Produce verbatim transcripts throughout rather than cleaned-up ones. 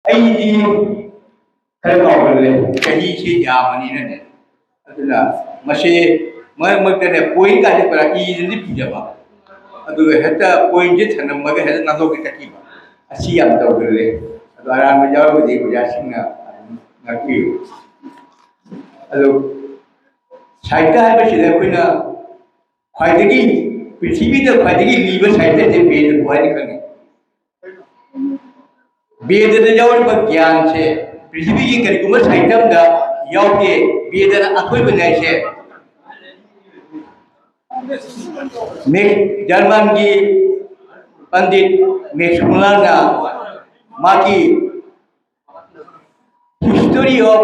ꯑꯩꯗꯤ ꯈꯔ ꯀꯥꯎꯒꯜꯂꯦ, ꯆꯍꯤꯁꯤ ꯌꯥꯝꯕꯅꯤꯅꯅꯦ꯫ ꯑꯗꯨꯅ ꯃꯁꯤ ꯃꯔꯛ ꯃꯔꯛꯇꯅꯦ ꯄꯣꯏꯟ ꯀꯥꯏꯁꯦ ꯄꯨꯔꯥ ꯏꯗꯅꯗꯤ ꯄꯤꯖꯕ, ꯑꯗꯨꯒ ꯍꯦꯛꯇ ꯄꯣꯏꯟꯁꯦ ꯊꯅꯝꯃꯒ ꯍꯦꯛꯇ ꯅꯥꯟꯊꯣꯛꯀꯦ ꯆꯠꯈꯤꯕ, ꯑꯁꯤ ꯌꯥꯝ ꯇꯧꯒꯜꯂꯦ꯫ ꯑꯗꯣ ꯑꯔꯥꯟꯕ ꯌꯥꯎꯔꯒꯗꯤ ꯑꯣꯖꯥꯁꯤꯡꯅ ꯑꯗꯨꯝ ꯉꯥꯛꯄꯤꯌꯨ꯫ ꯑꯗꯣ ꯁꯥꯍꯤꯇ꯭ꯌ ꯍꯥꯏꯕꯁꯤꯗ ꯑꯩꯈꯣꯏꯅ ꯈ꯭ꯋꯥꯏꯗꯒꯤ, ꯄ꯭ꯔꯤꯊꯤꯕꯤꯗ ꯈ꯭ꯋꯥꯏꯗꯒꯤ ꯂꯤꯕ ꯁꯥꯍꯤꯇ꯭ꯌꯁꯦ ꯕꯦꯗꯕꯨ ꯍꯥꯏꯅ ꯈꯪꯅꯩ꯫ ꯕꯦꯗꯗ ꯌꯥꯎꯔꯤꯕ ꯒ꯭ꯌꯥꯟꯁꯦ ꯄ꯭ꯔꯤꯊꯤꯕꯤꯒꯤ ꯀꯔꯤꯒꯨꯝꯕ ꯁꯥꯍꯤꯇ꯭ꯌ ꯑꯃꯗ ꯌꯥꯎꯗꯦ꯫ ꯕꯦꯗꯅ ꯑꯀꯣꯏꯕꯅꯦ ꯍꯥꯏꯁꯦ꯫ ꯃꯦꯛ-, ꯖꯔꯃꯟꯒꯤ ꯄꯟꯗꯤꯠ ꯃꯦꯛꯁ ꯃꯨꯂꯔꯅ ꯃꯥꯒꯤ History of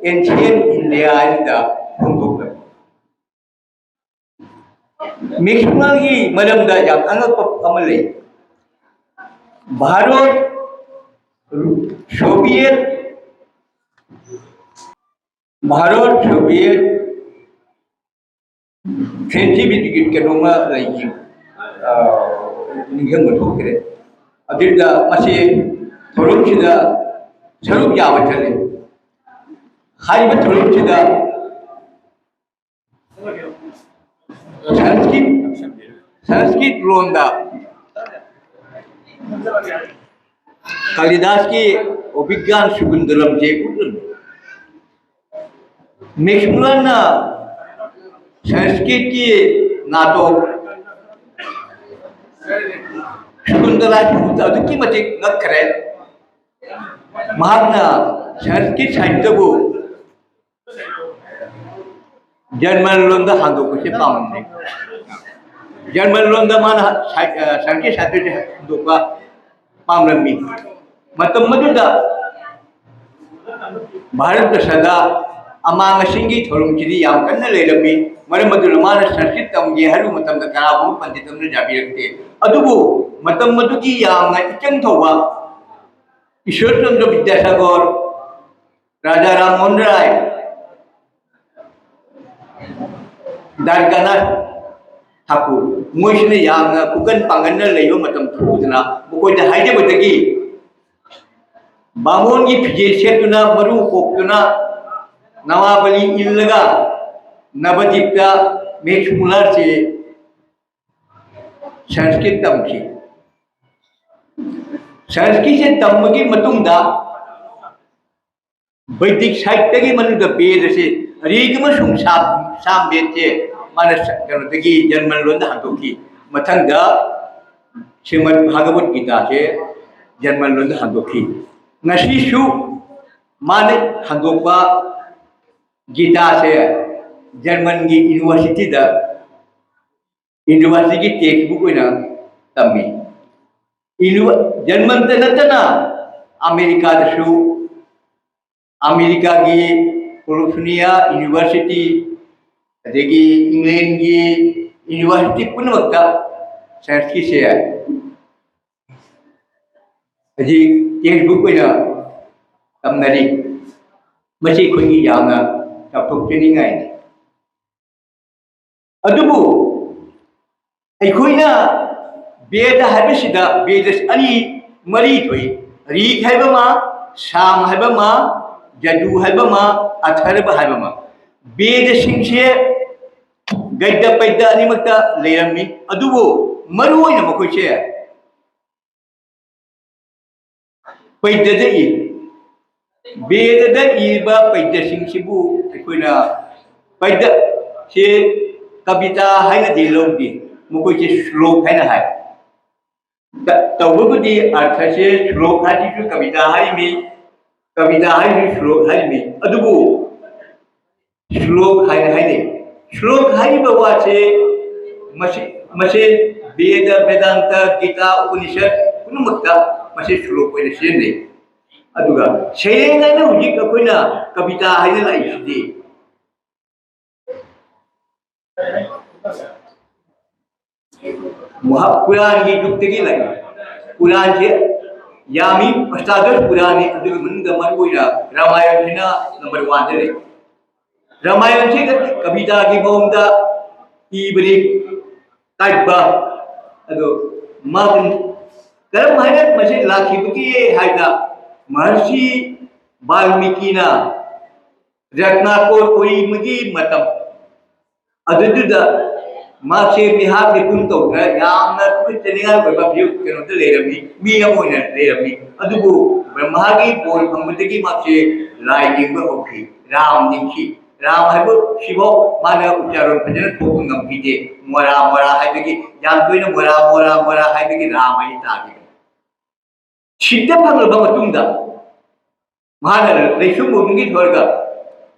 Ancient India ꯍꯥꯏꯅ ꯐꯣꯡꯗꯣꯛꯈ꯭ꯔꯦ꯫ ꯃꯦꯛꯁ ꯃꯨꯂꯔꯒꯤ ꯃꯔꯝꯗ ꯌꯥꯝ ꯑꯉꯛꯄ ꯑꯃ ꯂꯩ꯫ ꯚꯥꯔꯠ, ꯁꯣꯚꯤꯌꯦꯠ, ꯚꯥꯔꯠ, ꯁꯣꯚꯤꯌꯦꯠ, ꯐ꯭ꯔꯦꯟꯁꯤ ꯕꯤꯖꯤꯒꯤ ꯀꯩꯅꯣꯝꯃ ꯂꯩꯈꯤ, ꯑ, ꯅꯤꯡꯁꯤꯡꯕ ꯊꯣꯛꯇ꯭ꯔꯦ꯫ ꯑꯗꯨꯗ ꯃꯁꯤ ꯊꯧꯔꯝꯁꯤꯗ ꯁꯔꯨꯛ ꯌꯥꯕ ꯆꯠꯂꯤ꯫ ꯍꯥꯏꯔꯤꯕ ꯊꯧꯔꯝꯁꯤꯗ ꯁꯪꯁꯀ꯭ꯔꯤꯠ, ꯁꯪꯁꯀ꯭ꯔꯤꯠ ꯂꯣꯟꯗ ꯀꯥꯂꯤꯗꯥꯁꯀꯤ ꯑꯣꯕꯤꯒ꯭ꯌꯥꯟ ꯁꯨꯀꯨꯟꯇꯂꯝꯁꯦ ꯎꯠꯂꯝꯃꯤ꯫ ꯃꯦꯛꯁ ꯃꯨꯂꯔꯅ ꯁꯪꯁꯀ꯭ꯔꯤꯠꯀꯤ ꯅꯥꯇꯣꯞ ꯁꯀꯨꯟꯇꯂꯥ ꯑꯗꯨꯛꯀꯤ ꯃꯇꯤꯛ ꯉꯛꯈ꯭ꯔꯦ꯫ ꯃꯍꯥꯛꯅ ꯁꯪꯁꯀ꯭ꯔꯤꯠ ꯁꯥꯍꯤꯇ꯭ꯌꯕꯨ ꯖꯔꯃꯟ ꯂꯣꯟꯗ ꯍꯟꯗꯣꯛꯄꯁꯦ ꯄꯥꯝꯂꯝꯃꯤ꯫ ꯖꯔꯃꯟ ꯂꯣꯟꯗ ꯃꯥꯅ ꯁꯥ-, ꯑ, ꯁꯪꯁꯀ꯭ꯔꯤꯠ ꯁꯥꯍꯤꯇ꯭ꯌꯁꯦ ꯍꯟꯗꯣꯛꯄ ꯄꯥꯝꯂꯝꯃꯤ꯫ ꯃꯇꯝ ꯑꯗꯨꯗ ꯚꯥꯔꯠ ꯕꯔꯁꯗ ꯑꯃꯥꯡ ꯑꯁꯤꯒꯤ ꯊꯧꯔꯝꯁꯤꯗꯤ ꯌꯥꯝ ꯀꯟꯅ ꯂꯩꯔꯝꯃꯤ꯫ ꯃꯔꯝ ꯑꯗꯨꯅ ꯃꯥꯅ ꯁꯪꯁꯀ꯭ꯔꯤꯠ ꯇꯝꯒꯦ ꯍꯥꯏꯔꯨꯕ ꯃꯇꯝꯗ ꯀꯅꯥꯒꯨꯝꯕ ꯄꯟꯗꯤꯠ ꯑꯃꯅ ꯌꯥꯕꯤꯔꯛꯇꯦ꯫ ꯑꯗꯨꯕꯨ ꯃꯇꯝ ꯑꯗꯨꯒꯤ ꯌꯥꯝꯅ ꯏꯆꯪ ꯊꯧꯕ ꯏꯁꯣꯔ ꯆꯟꯗ꯭ꯔ ꯕꯤꯗ꯭ꯌꯥꯁꯥꯒꯔ, ꯔꯥꯖꯥ ꯔꯥꯝ ꯃꯣꯍꯟ ꯔꯥꯏ, ꯗ꯭ꯋꯥꯔꯀꯥꯅꯥꯊ ꯊꯥꯀꯨꯔ, ꯃꯣꯏꯁꯤꯅ ꯌꯥꯝꯅ ꯈꯨꯀꯟ ꯄꯥꯡꯒꯟꯅ ꯂꯩꯕ ꯃꯇꯝ ꯊꯣꯛꯎꯗꯅ ꯃꯈꯣꯏꯗ ꯍꯥꯏꯖꯕꯗꯒꯤ ꯕꯥꯃꯣꯟꯒꯤ ꯐꯤꯖꯦꯠ ꯁꯦꯠꯇꯨꯅ, ꯃꯔꯨ ꯀꯣꯛꯇꯨꯅ, ꯅꯋꯥꯕꯂꯤ ꯏꯜꯂꯒ ꯅꯕꯗꯤꯞꯇ ꯃꯦꯛꯁ ꯃꯨꯂꯔꯁꯤ ꯁꯪꯁꯀ꯭ꯔꯤꯠ ꯇꯝꯈꯤ꯫ ꯁꯪꯁꯀ꯭ꯔꯤꯠꯁꯦ ꯇꯝꯕꯒꯤ ꯃꯇꯨꯡꯗ ꯕꯩꯗꯤꯛ ꯁꯥꯍꯤꯠꯇꯒꯤ ꯃꯅꯨꯡꯗ ꯕꯦꯗꯁꯦ ꯔꯤꯒ ꯑꯃꯁꯨꯡ ꯁꯥꯝ, ꯁꯥꯝꯕꯦꯗꯁꯦ ꯃꯥꯅ ꯀꯩꯅꯣꯗꯒꯤ ꯖꯔꯃꯟ ꯂꯣꯟꯗ ꯍꯟꯗꯣꯛꯈꯤ꯫ ꯃꯊꯪꯗ ꯁ꯭ꯔꯤꯃꯗ ꯚꯥꯒꯕꯠ ꯒꯤꯇꯥꯁꯦ ꯖꯔꯃꯟ ꯂꯣꯟꯗ ꯍꯟꯗꯣꯛꯈꯤ꯫ ꯉꯁꯤꯁꯨ ꯃꯥꯅ ꯍꯟꯗꯣꯛꯄ ꯒꯤꯇꯥꯁꯦ ꯖꯔꯃꯟꯒꯤ ꯌꯨꯅꯤꯚꯔꯁꯤꯇꯤꯗ ꯌꯨꯅꯤꯚꯔꯁꯤꯇꯤꯒꯤ ꯇꯦꯛꯁ ꯕꯨꯛ ꯑꯣꯏꯅ ꯇꯝꯃꯤ꯫ ꯌꯨꯅꯤꯚ-, ꯖꯔꯃꯟꯗ ꯅꯠꯇꯅ ꯑꯃꯦꯔꯤꯀꯥꯗꯁꯨ, ꯑꯃꯦꯔꯤꯀꯥꯒꯤ ꯀꯣꯂꯣꯐꯣꯔꯅꯤꯌꯥ ꯌꯨꯅꯤꯚꯔꯁꯤꯇꯤ, ꯑꯗꯒꯤ ꯏꯪꯂꯦꯟꯒꯤ ꯌꯨꯅꯤꯚꯔꯁꯤꯇꯤ ꯄꯨꯝꯅꯃꯛꯇ ꯁꯪꯁꯀ꯭ꯔꯤꯠꯁꯦ ꯍꯧꯖꯤꯛ ꯇꯦꯛꯁ ꯕꯨꯛ ꯑꯣꯏꯅ ꯇꯝꯅꯔꯤ꯫ ꯃꯁꯤ ꯑꯩꯈꯣꯏꯒꯤ ꯌꯥꯝꯅ ꯆꯥꯎꯊꯣꯛꯆꯅꯤꯡꯉꯥꯏꯅꯤ꯫ ꯑꯗꯨꯕꯨ ꯑꯩꯈꯣꯏꯅ ꯕꯦꯗ ꯍꯥꯏꯕꯁꯤꯗ ꯕꯦꯗ ꯑꯅꯤ, ꯃꯔꯤ ꯊꯣꯛꯏ꯫ ꯔꯤꯛ ꯍꯥꯏꯕ ꯑꯃ, ꯁꯥꯝ ꯍꯥꯏꯕ ꯑꯃ, ꯌꯖꯨ ꯍꯥꯏꯕ ꯑꯃ, ꯑꯊꯔꯕ ꯍꯥꯏꯕ ꯑꯃ꯫ ꯕꯦꯗꯁꯤꯡꯁꯦ ꯒꯩꯗ ꯄꯩꯗ ꯑꯅꯤꯃꯛꯇ ꯂꯩꯔꯝꯃꯤ꯫ ꯑꯗꯨꯕꯨ ꯃꯔꯨꯑꯣꯏꯅ ꯃꯈꯣꯏꯁꯦ ꯄꯩꯗꯗ ꯏ꯫ ꯕꯦꯗꯗ ꯏꯔꯤꯕ ꯄꯩꯗꯁꯤꯡꯁꯤꯕꯨ ꯑꯩꯈꯣꯏꯅ, ꯄꯩꯗꯁꯦ ꯀꯕꯤꯇꯥ ꯍꯥꯏꯅꯗꯤ ꯂꯧꯗꯦ, ꯃꯈꯣꯏꯁꯦ ꯁ꯭ꯂꯣꯛ ꯍꯥꯏꯅ ꯍꯥꯏ꯫ ꯇ-, ꯇꯧꯕꯕꯨꯗꯤ ꯑꯔꯊꯁꯦ ꯁ꯭ꯂꯣꯛ ꯍꯥꯏꯁꯤꯁꯨ ꯀꯕꯤꯇꯥ ꯍꯥꯏꯔꯤꯃꯤ, ꯀꯕꯤꯇꯥ ꯍꯥꯏꯁꯤꯁꯨ ꯁ꯭ꯂꯣꯛ ꯍꯥꯏꯔꯤꯃꯤ꯫ ꯑꯗꯨꯕꯨ ꯁ꯭ꯂꯣꯛ ꯍꯥꯏꯅ ꯍꯥꯏꯅꯩ꯫ ꯁ꯭ꯂꯣꯛ ꯍꯥꯏꯔꯤꯕ ꯋꯥꯁꯦ ꯃꯁꯤ, ꯃꯁꯤ ꯕꯦꯗ, ꯕꯦꯗꯥꯟꯇ, ꯒꯤꯇꯥ, ꯎꯄꯅꯤꯁꯠ ꯄꯨꯝꯅꯃꯛꯇ ꯃꯁꯤ ꯁ꯭ꯂꯣꯛ ꯑꯣꯏꯅ ꯁꯤꯖꯤꯟꯅꯩ꯫ ꯑꯗꯨꯒ ꯁꯩꯔꯦꯡ ꯍꯥꯏꯅ ꯍꯧꯖꯤꯛ ꯑꯩꯈꯣꯏꯅ ꯀꯕꯤꯇꯥ ꯍꯥꯏꯅ ꯂꯥꯛꯏꯁꯤꯗꯤ ꯃꯍꯥ-, ꯄꯨꯔꯥꯟꯒꯤ ꯌꯨꯒꯇꯒꯤ ꯂꯥꯛꯏ꯫ ꯄꯨꯔꯥꯟꯁꯦ ꯌꯥꯝꯃꯤ, ꯑꯁꯇꯥꯗꯁ ꯄꯨꯔꯥꯟꯅꯤ, ꯑꯗꯨꯒꯤ ꯃꯅꯨꯡꯗ ꯃꯔꯨꯑꯣꯏꯅ ꯔꯥꯃꯥꯌꯟꯁꯤꯅ ꯅꯝꯕꯔ ꯋꯥꯟꯗ ꯂꯩ꯫ ꯔꯥꯃꯥꯌꯟꯁꯤ ꯀꯕꯤꯇꯥꯒꯤ ꯃꯑꯣꯡꯗ ꯏꯕꯅꯤ, ꯀꯥꯏꯕ꯫ ꯑꯗꯣ ꯃꯥꯒꯤ ꯀꯔꯝ ꯍꯥꯏꯅ ꯃꯁꯤ ꯂꯥꯛꯈꯤꯕꯒꯦ ꯍꯥꯏꯕꯗ, ꯃꯍꯔꯁꯤ ꯕꯥꯜꯃꯤꯀꯤꯅ ꯔꯠꯅꯥꯀꯣꯔ ꯑꯣꯏꯕꯒꯤ ꯃꯇꯝ ꯑꯗꯨꯗꯨꯗ ꯃꯍꯥꯛꯁꯦ ꯃꯤꯍꯥꯠ ꯃꯤꯄꯨꯟ ꯇꯧꯗꯅ ꯌꯥꯝꯅ ꯇꯨꯀꯠꯆꯅꯤꯡꯉꯥꯏ ꯑꯣꯏꯕ ꯐꯤꯕꯝ ꯀꯩꯅꯣꯗ ꯂꯩꯔꯝꯃꯤ, ꯃꯤ ꯑꯃ ꯑꯣꯏꯅ ꯂꯩꯔꯝꯃꯤ꯫ ꯑꯗꯨꯕꯨ ꯃꯍꯥꯛꯀꯤ ꯕꯣꯔ ꯐꯪꯕꯗꯒꯤ ꯃꯍꯥꯛꯁꯦ ꯂꯥꯏ ꯅꯤꯡꯕ ꯍꯧꯈꯤ, ꯔꯥꯝ ꯅꯤꯡꯈꯤ꯫ ꯔꯥꯝ ꯍꯥꯏꯕ ꯁꯤꯐꯥꯎ ꯃꯥꯅ ꯎꯆꯥꯔꯣꯟ ꯐꯖꯅ ꯊꯣꯛꯄ ꯉꯝꯈꯤꯗꯦ꯫ ꯃꯣꯔꯥ ꯃꯣꯔꯥ ꯍꯥꯏꯕꯒꯤ, ꯌꯥꯝ ꯇꯣꯏꯅ ꯃꯣꯔꯥ ꯃꯣꯔꯥ ꯃꯣꯔꯥ ꯍꯥꯏꯕꯒꯤ ꯔꯥꯝ ꯍꯥꯏꯅ ꯇꯥꯈꯤꯕꯅꯤ꯫ ꯁꯤꯠꯇ ꯐꯪꯂꯕ ꯃꯇꯨꯡꯗ ꯃꯍꯥꯛꯅ ꯂꯩꯁꯨꯝ ꯃꯨꯝꯒꯤ ꯊꯣꯔꯒ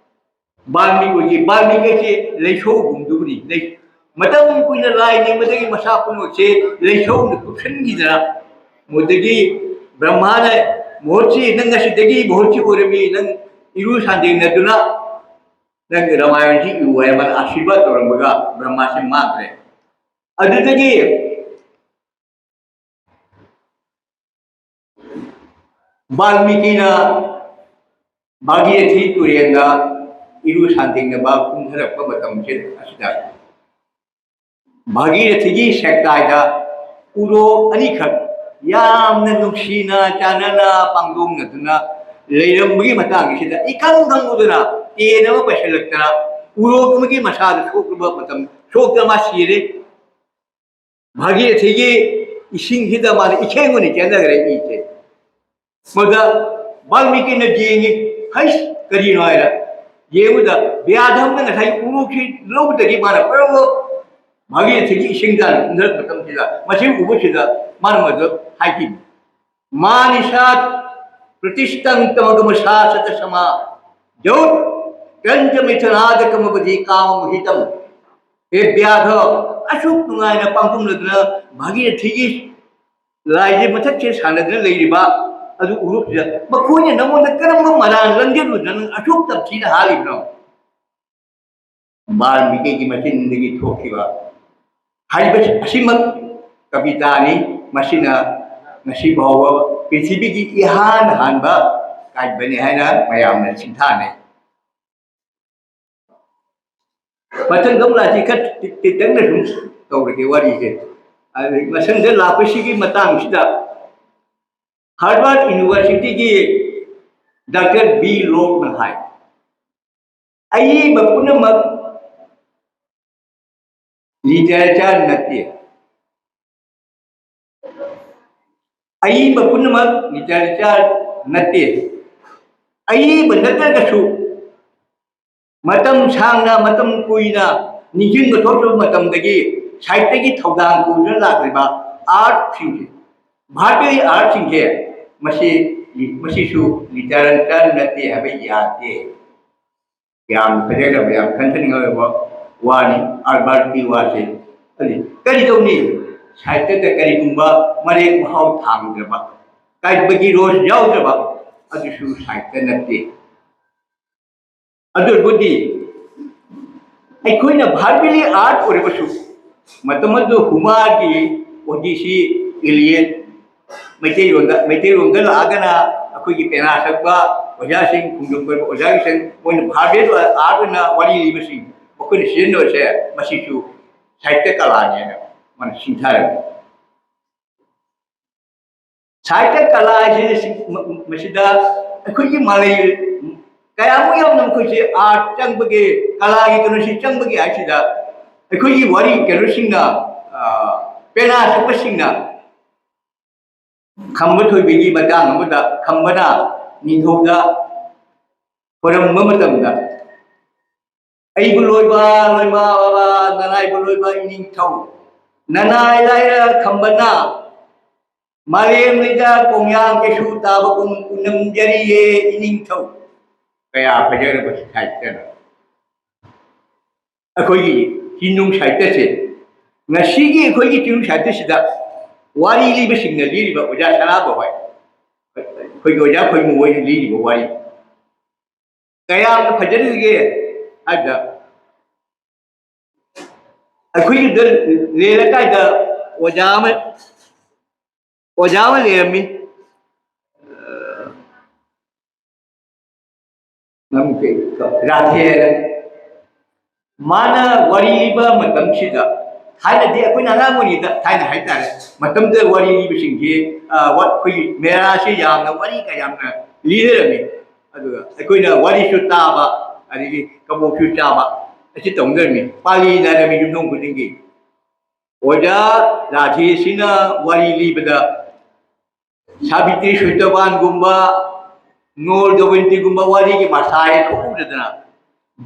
ꯕꯥꯜꯃꯤꯀꯤꯒꯤ, ꯕꯥꯜꯃꯤꯀꯤꯁꯤ ꯂꯩꯁꯧꯕꯨꯝꯗꯨꯕꯨꯅꯤ꯫ ꯂꯩ-, ꯃꯇꯝ ꯀꯨꯏꯅ ꯂꯥꯏ ꯅꯤꯡꯕꯗꯒꯤ ꯃꯁꯥ ꯄꯨꯝꯅꯃꯛꯁꯦ ꯂꯩꯁꯧꯅ ꯀꯨꯞꯁꯟꯈꯤꯗꯅ, ꯃꯗꯒꯤ ꯕ꯭ꯔꯍ꯭ꯃꯥꯅ ꯃꯍꯨꯠꯁꯤ, "ꯅꯪ ꯉꯁꯤꯗꯒꯤ ꯃꯍꯨꯠꯁꯤ ꯑꯣꯏꯔꯝꯃꯤ, ꯅꯪ ꯏꯔꯨ ꯁꯥꯟꯗꯦꯡꯅꯗꯨꯅ ꯅꯪ ꯔꯥꯃꯥꯌꯟꯁꯤ ꯏꯌꯨ" ꯍꯥꯏꯅ ꯃꯥꯅ ꯑꯥꯁꯤꯔꯕꯥꯗ ꯇꯧꯔꯝꯕꯒ ꯕ꯭ꯔꯍ꯭ꯃꯥꯁꯤ ꯃꯥꯡꯈ꯭ꯔꯦ꯫ ꯑꯗꯨꯗꯒꯤ ꯕꯥꯜꯃꯤꯀꯤꯅ ꯚꯥꯒꯤꯔꯊꯤ ꯇꯨꯔꯦꯜꯗ ꯏꯔꯨ ꯁꯥꯟꯇꯤꯡꯅꯕ ꯀꯨꯝꯊꯔꯛꯄ ꯃꯇꯝꯁꯤ ꯑꯁꯤꯗ ꯚꯥꯒꯤꯔꯊꯤꯒꯤ ꯁꯦꯛꯇꯥꯏꯗ ꯎꯔꯣꯛ ꯑꯅꯤꯈꯛ ꯌꯥꯝꯅ ꯅꯨꯡꯁꯤꯅ ꯆꯥꯟꯅꯅ ꯄꯥꯡꯗꯣꯛꯅꯗꯨꯅ ꯂꯩꯔꯝꯕꯒꯤ ꯃꯇꯥꯡꯁꯤꯗ ꯏꯀꯪ ꯈꯪꯉꯨꯗꯅ ꯇꯦꯟ ꯑꯃ ꯄꯥꯏꯁꯤꯜꯂꯛꯇꯅ ꯎꯔꯣꯛ ꯑꯃꯒꯤ ꯃꯁꯥꯗ ꯁꯣꯛꯂꯨꯕ ꯃꯇꯝ, ꯁꯣꯛꯇ ꯃꯥ ꯁꯤꯔꯦ꯫ ꯚꯥꯒꯤꯔꯊꯤꯒꯤ ꯏꯁꯤꯡꯁꯤꯗ ꯃꯥꯅ ꯏꯈꯦꯡ ꯑꯣꯏꯅ ꯆꯦꯟꯊꯈ꯭ꯔꯦ ꯏꯁꯦ꯫ ꯃꯗ ꯕꯥꯜꯃꯤꯀꯤꯅ ꯌꯦꯡꯉꯤ, "ꯍꯩꯁ, ꯀꯔꯤꯅꯣ?" ꯍꯥꯏꯔ ꯌꯦꯡꯕꯗ ꯕ꯭ꯌꯥꯙꯝꯅ ꯉꯁꯥꯏ ꯎꯔꯣꯛꯁꯤ ꯂꯧꯕꯗꯒꯤ ꯃꯥꯅ ꯄꯨꯔꯛꯂꯣ ꯃꯥꯒꯤ ꯁꯤꯒꯤ ꯏꯁꯤꯡ ꯆꯥꯅ ꯀꯨꯝꯊꯔꯛꯄ ꯃꯇꯝꯁꯤꯗ ꯃꯁꯤ ꯎꯕꯁꯤꯗ ꯃꯥꯅ ꯃꯗꯨ ꯍꯥꯏꯈꯤꯕꯅꯤ, "ꯃꯥꯅꯤꯁꯥꯠ ꯄ꯭ꯔꯇꯤꯁꯇꯪ ꯇꯃꯒꯃ ꯁꯥꯁꯇ ꯁꯃꯥ ꯌꯧꯠ ꯀ꯭ꯔꯟꯆ ꯃꯤꯊꯨꯅꯥꯗ ꯀꯃꯕꯗꯤ ꯀꯥꯃ ꯃꯨꯍꯤꯇꯝ"꯫ ꯑꯦ ꯕ꯭ꯌꯥꯙ, ꯑꯁꯨꯛ ꯅꯨꯡꯉꯥꯏꯅ ꯄꯥꯡꯒꯨꯝꯂꯗꯨꯅ ꯚꯥꯒꯤꯔꯊꯤꯒꯤ ꯂꯥꯏꯁꯦ ꯃꯊꯛꯁꯦ ꯁꯥꯟꯅꯗꯨꯅ ꯂꯩꯔꯤꯕ ꯑꯗꯨ ꯎꯔꯨꯞꯁꯤꯗ ꯃꯈꯣꯏꯅ ꯅꯉꯣꯟꯗ ꯀꯔꯝꯕ ꯃꯔꯥꯜ ꯂꯪꯖꯔꯨꯗꯅ ꯅꯪ ꯑꯁꯨꯛ ꯇꯝꯊꯤꯅ ꯍꯥꯠꯂꯤꯕꯅꯣ? ꯕꯥꯜꯃꯤꯀꯤꯒꯤ ꯃꯆꯤꯟꯗꯒꯤ ꯊꯣꯛꯈꯤꯕ ꯍꯥꯏꯕ ꯑꯁꯤꯃꯛ ꯀꯕꯤꯇꯥꯅꯤ꯫ ꯃꯁꯤꯅ ꯉꯁꯤ ꯐꯥꯎꯕ ꯄ꯭ꯔꯤꯊꯤꯕꯤꯒꯤ ꯏꯍꯥꯟ ꯍꯥꯟꯕ ꯀꯥꯏꯕꯅꯤ ꯍꯥꯏꯅ ꯃꯌꯥꯝꯅ ꯁꯤꯡꯊꯥꯅꯩ꯫ ꯃꯊꯪ ꯒꯝꯂꯥꯁꯤ ꯈꯔ ꯇꯤ-, ꯇꯦꯟꯇꯛꯅ ꯁꯨꯝ ꯇꯧꯔꯒꯦ ꯋꯥꯔꯤꯁꯦ꯫ ꯑꯗꯩ ꯃꯊꯪꯗ ꯂꯥꯛꯄꯁꯤꯒꯤ ꯃꯇꯥꯡꯁꯤꯗ ꯍꯥꯔꯕꯔꯠ ꯌꯨꯅꯤꯚꯔꯁꯤꯇꯤꯒꯤ ꯗꯥꯛꯇꯔ ꯕꯤ ꯂꯣꯛꯅ ꯍꯥꯏ, ꯑꯏꯕ ꯄꯨꯝꯅꯃꯛ ꯂꯤꯇꯔꯦꯆꯔ ꯅꯠꯇꯦ꯫ ꯑꯏꯕ ꯄꯨꯝꯅꯃꯛ ꯂꯤꯇꯔꯦꯆꯔ ꯅꯠꯇꯦ꯫ ꯑꯏꯕ ꯅꯠꯇ꯭ꯔꯒꯁꯨ ꯃꯇꯝ ꯁꯥꯡꯅ, ꯃꯇꯝ ꯀꯨꯏꯅ ꯅꯤꯡꯁꯤꯡꯕ ꯊꯣꯛꯇ꯭ꯔꯕ ꯃꯇꯝꯗꯒꯤ ꯁꯥꯍꯤꯇ꯭ꯌꯒꯤ ꯊꯧꯗꯥꯡ ꯄꯨꯗꯨꯅ ꯂꯥꯛꯂꯤꯕ ꯑꯥꯔꯠꯁꯤꯡꯁꯦ, ꯚꯥꯔꯠꯀꯤ ꯑꯥꯔꯠꯁꯤꯡꯁꯦ, ꯃꯁꯤ, ꯃꯁꯤꯁꯨ ꯂꯤꯇꯔꯦꯆꯔ ꯅꯠꯇꯦ ꯍꯥꯏꯕ ꯌꯥꯗꯦ꯫ ꯌꯥꯝ ꯐꯖꯈ꯭ꯔꯕ, ꯌꯥꯝ ꯈꯟꯊꯅꯤꯡꯉꯥꯏ ꯑꯣꯏꯕ ꯋꯥꯅꯤ ꯑꯥꯔꯕꯔꯠꯀꯤ ꯋꯥꯁꯦ꯫ ꯑꯗꯨ ꯀꯔꯤ ꯇꯧꯅꯤ? ꯁꯥꯍꯤꯇ꯭ꯌꯗ ꯀꯔꯤꯒꯨꯝꯕ ꯃꯔꯦꯛ ꯃꯍꯥꯎ ꯊꯥꯡꯗ꯭ꯔꯕ, ꯀꯥꯏꯕꯒꯤ ꯔꯣꯁ ꯌꯥꯎꯗ꯭ꯔꯕ, ꯑꯗꯨꯁꯨ ꯁꯥꯍꯤꯇ꯭ꯌ ꯅꯠꯇꯦ꯫ ꯑꯗꯨꯕꯨꯗꯤ ꯑꯩꯈꯣꯏꯅ ꯚꯥꯔꯕꯦꯂꯤ ꯑꯥꯔꯠ ꯑꯣꯏꯔꯕꯁꯨ, ꯃꯇꯝ ꯑꯗꯨ ꯍꯨꯃꯥꯒꯤ ꯑꯣꯗꯤꯁꯤ, ꯏꯂꯤꯌꯠ, ꯃꯩꯇꯩꯂꯣꯟꯗ, ꯃꯩꯇꯩꯂꯣꯟꯗ ꯂꯥꯛꯑꯒꯅ ꯑꯩꯈꯣꯏꯒꯤ ꯄꯦꯅꯥ ꯁꯛꯄ ꯑꯣꯖꯥꯁꯤꯡ, ꯈꯣꯡꯖꯣꯝ ꯀꯣꯏꯕ ꯑꯣꯖꯥꯁꯤꯡ, ꯃꯣꯏꯅ ꯚꯥꯔꯕꯦꯜ ꯑꯥꯔꯠ ꯑꯣꯏꯅ ꯋꯥꯔꯤ ꯂꯤꯕꯁꯤꯡ, ꯃꯈꯣꯏꯅ ꯁꯤꯖꯤꯟꯅꯕꯁꯦ, ꯃꯁꯤꯁꯨ ꯁꯥꯍꯤꯇ꯭ꯌ ꯀꯂꯥꯅꯦꯅ ꯃꯥꯅ ꯁꯤꯡꯊꯔꯝꯃꯤ꯫ ꯁꯥꯍꯤꯇ꯭ꯌ ꯀꯂꯥ ꯍꯥꯏꯁꯤ ꯁꯤ-, ꯃ-, ꯃꯁꯤꯗ ꯑꯩꯈꯣꯏꯒꯤ ꯃꯥꯂꯦꯝ ꯀꯌꯥꯃꯨꯛ ꯌꯥꯝꯅ ꯑꯩꯈꯣꯏꯁꯦ ꯑꯥꯔꯠ ꯆꯪꯕꯒꯤ, ꯀꯂꯥꯒꯤ ꯀꯩꯅꯣꯁꯤ ꯆꯪꯕꯒꯤ ꯍꯥꯏꯁꯤꯗ, ꯑꯩꯈꯣꯏꯒꯤ ꯋꯥꯔꯤ ꯀꯩꯅꯣꯁꯤꯡꯅ, ꯑ, ꯄꯦꯅꯥ ꯁꯛꯄꯁꯤꯡꯅ ꯈꯝꯕ ꯊꯣꯏꯕꯤꯒꯤ ꯃꯇꯥꯡ ꯑꯃꯗ ꯈꯝꯕꯅ ꯅꯤꯡꯊꯧꯗ ꯈꯣꯏꯔꯝꯕ ꯃꯇꯝꯗ, "ꯑꯩꯕꯨ ꯂꯣꯏꯕ, ꯂꯣꯏꯕ ꯕꯕꯥ, ꯅꯅꯥꯏꯕꯨ ꯂꯣꯏꯕ ꯏꯅꯤꯡꯊꯧ, ꯅꯅꯥꯏ ꯂꯥꯏꯔ ꯈꯝꯕꯅ ꯃꯥꯂꯦꯝ ꯂꯩꯗ ꯀꯣꯡꯌꯥꯡ ꯀꯩꯁꯨ ꯇꯥꯕꯒꯨꯝ ꯎꯅꯝꯖꯔꯤꯌꯦ ꯏꯅꯤꯡꯊꯧ"꯫ ꯀꯌꯥ ꯐꯖꯔꯕ ꯁꯥꯍꯤꯇ꯭ꯌꯅꯣ꯫ ꯑꯩꯈꯣꯏꯒꯤ ꯆꯤꯡꯅꯨꯡ ꯁꯥꯍꯤꯇ꯭ꯌꯁꯦ, ꯉꯁꯤꯒꯤ ꯑꯩꯈꯣꯏꯒꯤ ꯆꯤꯡꯅꯨꯡ ꯁꯥꯍꯤꯇ꯭ꯌꯁꯤꯗ ꯋꯥꯔꯤ ꯂꯤꯕꯁꯤꯡꯅ ꯂꯤꯔꯤꯕ, ꯑꯣꯖꯥ ꯁꯅꯥꯕ ꯍꯣꯏ, ꯑꯩꯈꯣꯏꯒꯤ ꯑꯣꯖꯥ ꯈꯣꯏꯃꯨ ꯍꯣꯏꯅ ꯂꯤꯔꯤꯕ ꯋꯥꯔꯤ ꯀꯌꯥꯝꯅ ꯐꯖꯔꯤꯒꯦ ꯍꯥꯏꯕꯗ, ꯑꯩꯈꯣꯏꯒꯤꯗ ꯂꯦꯟ ꯂꯩꯀꯥꯏꯗ ꯑꯣꯖꯥ ꯑꯃ, ꯑꯣꯖꯥ ꯑꯃ ꯂꯩꯔꯝꯃꯤ꯫ ꯔꯥꯙꯦ ꯍꯥꯏꯅ꯫ ꯃꯥꯅ ꯋꯥꯔꯤ ꯂꯤꯕ ꯃꯇꯝꯁꯤꯗ ꯊꯥꯏꯅꯗꯤ ꯑꯩꯈꯣꯏꯅ ꯑꯉꯥꯡ ꯑꯣꯏꯔꯤꯉꯩꯗ, ꯊꯥꯏꯅ ꯍꯥꯏꯇꯥꯔꯦ, ꯃꯇꯝꯗꯨꯗ ꯋꯥꯔꯤ ꯂꯤꯕꯁꯤꯡꯁꯤ, ꯑ, ꯋꯥ-, ꯑꯩꯈꯣꯏꯒꯤ ꯃꯦꯔꯥꯁꯤ ꯌꯥꯝꯅ ꯋꯥꯔꯤ ꯀꯌꯥꯝꯅ ꯂꯤꯅꯔꯝꯃꯤ꯫ ꯑꯗꯨꯒ ꯑꯩꯈꯣꯏꯅ ꯋꯥꯔꯤꯁꯨ ꯇꯥꯕ, ꯑꯗꯒꯤ ꯀꯕꯣꯛꯁꯨ ꯆꯥꯕ, ꯑꯁꯤ ꯇꯧꯅꯔꯝꯃꯤ꯫ ꯄꯥꯂꯤ ꯅꯥꯏꯔꯝꯃꯤ ꯌꯨꯝꯊꯣꯡ ꯈꯨꯗꯤꯡꯒꯤ꯫ ꯑꯣꯖꯥ ꯔꯥꯙꯦꯁꯤꯅ ꯋꯥꯔꯤ ꯂꯤꯕꯗ ꯁꯥꯕꯤꯇ꯭ꯔꯤ ꯁꯣꯏꯇꯕꯥꯟꯒꯨꯝꯕ, ꯅꯣꯔ ꯗꯃꯌꯟꯇꯤꯒꯨꯝꯕ ꯋꯥꯔꯤꯒꯤ ꯃꯁꯥ ꯍꯦꯛ ꯊꯣꯛꯎꯗꯗꯅ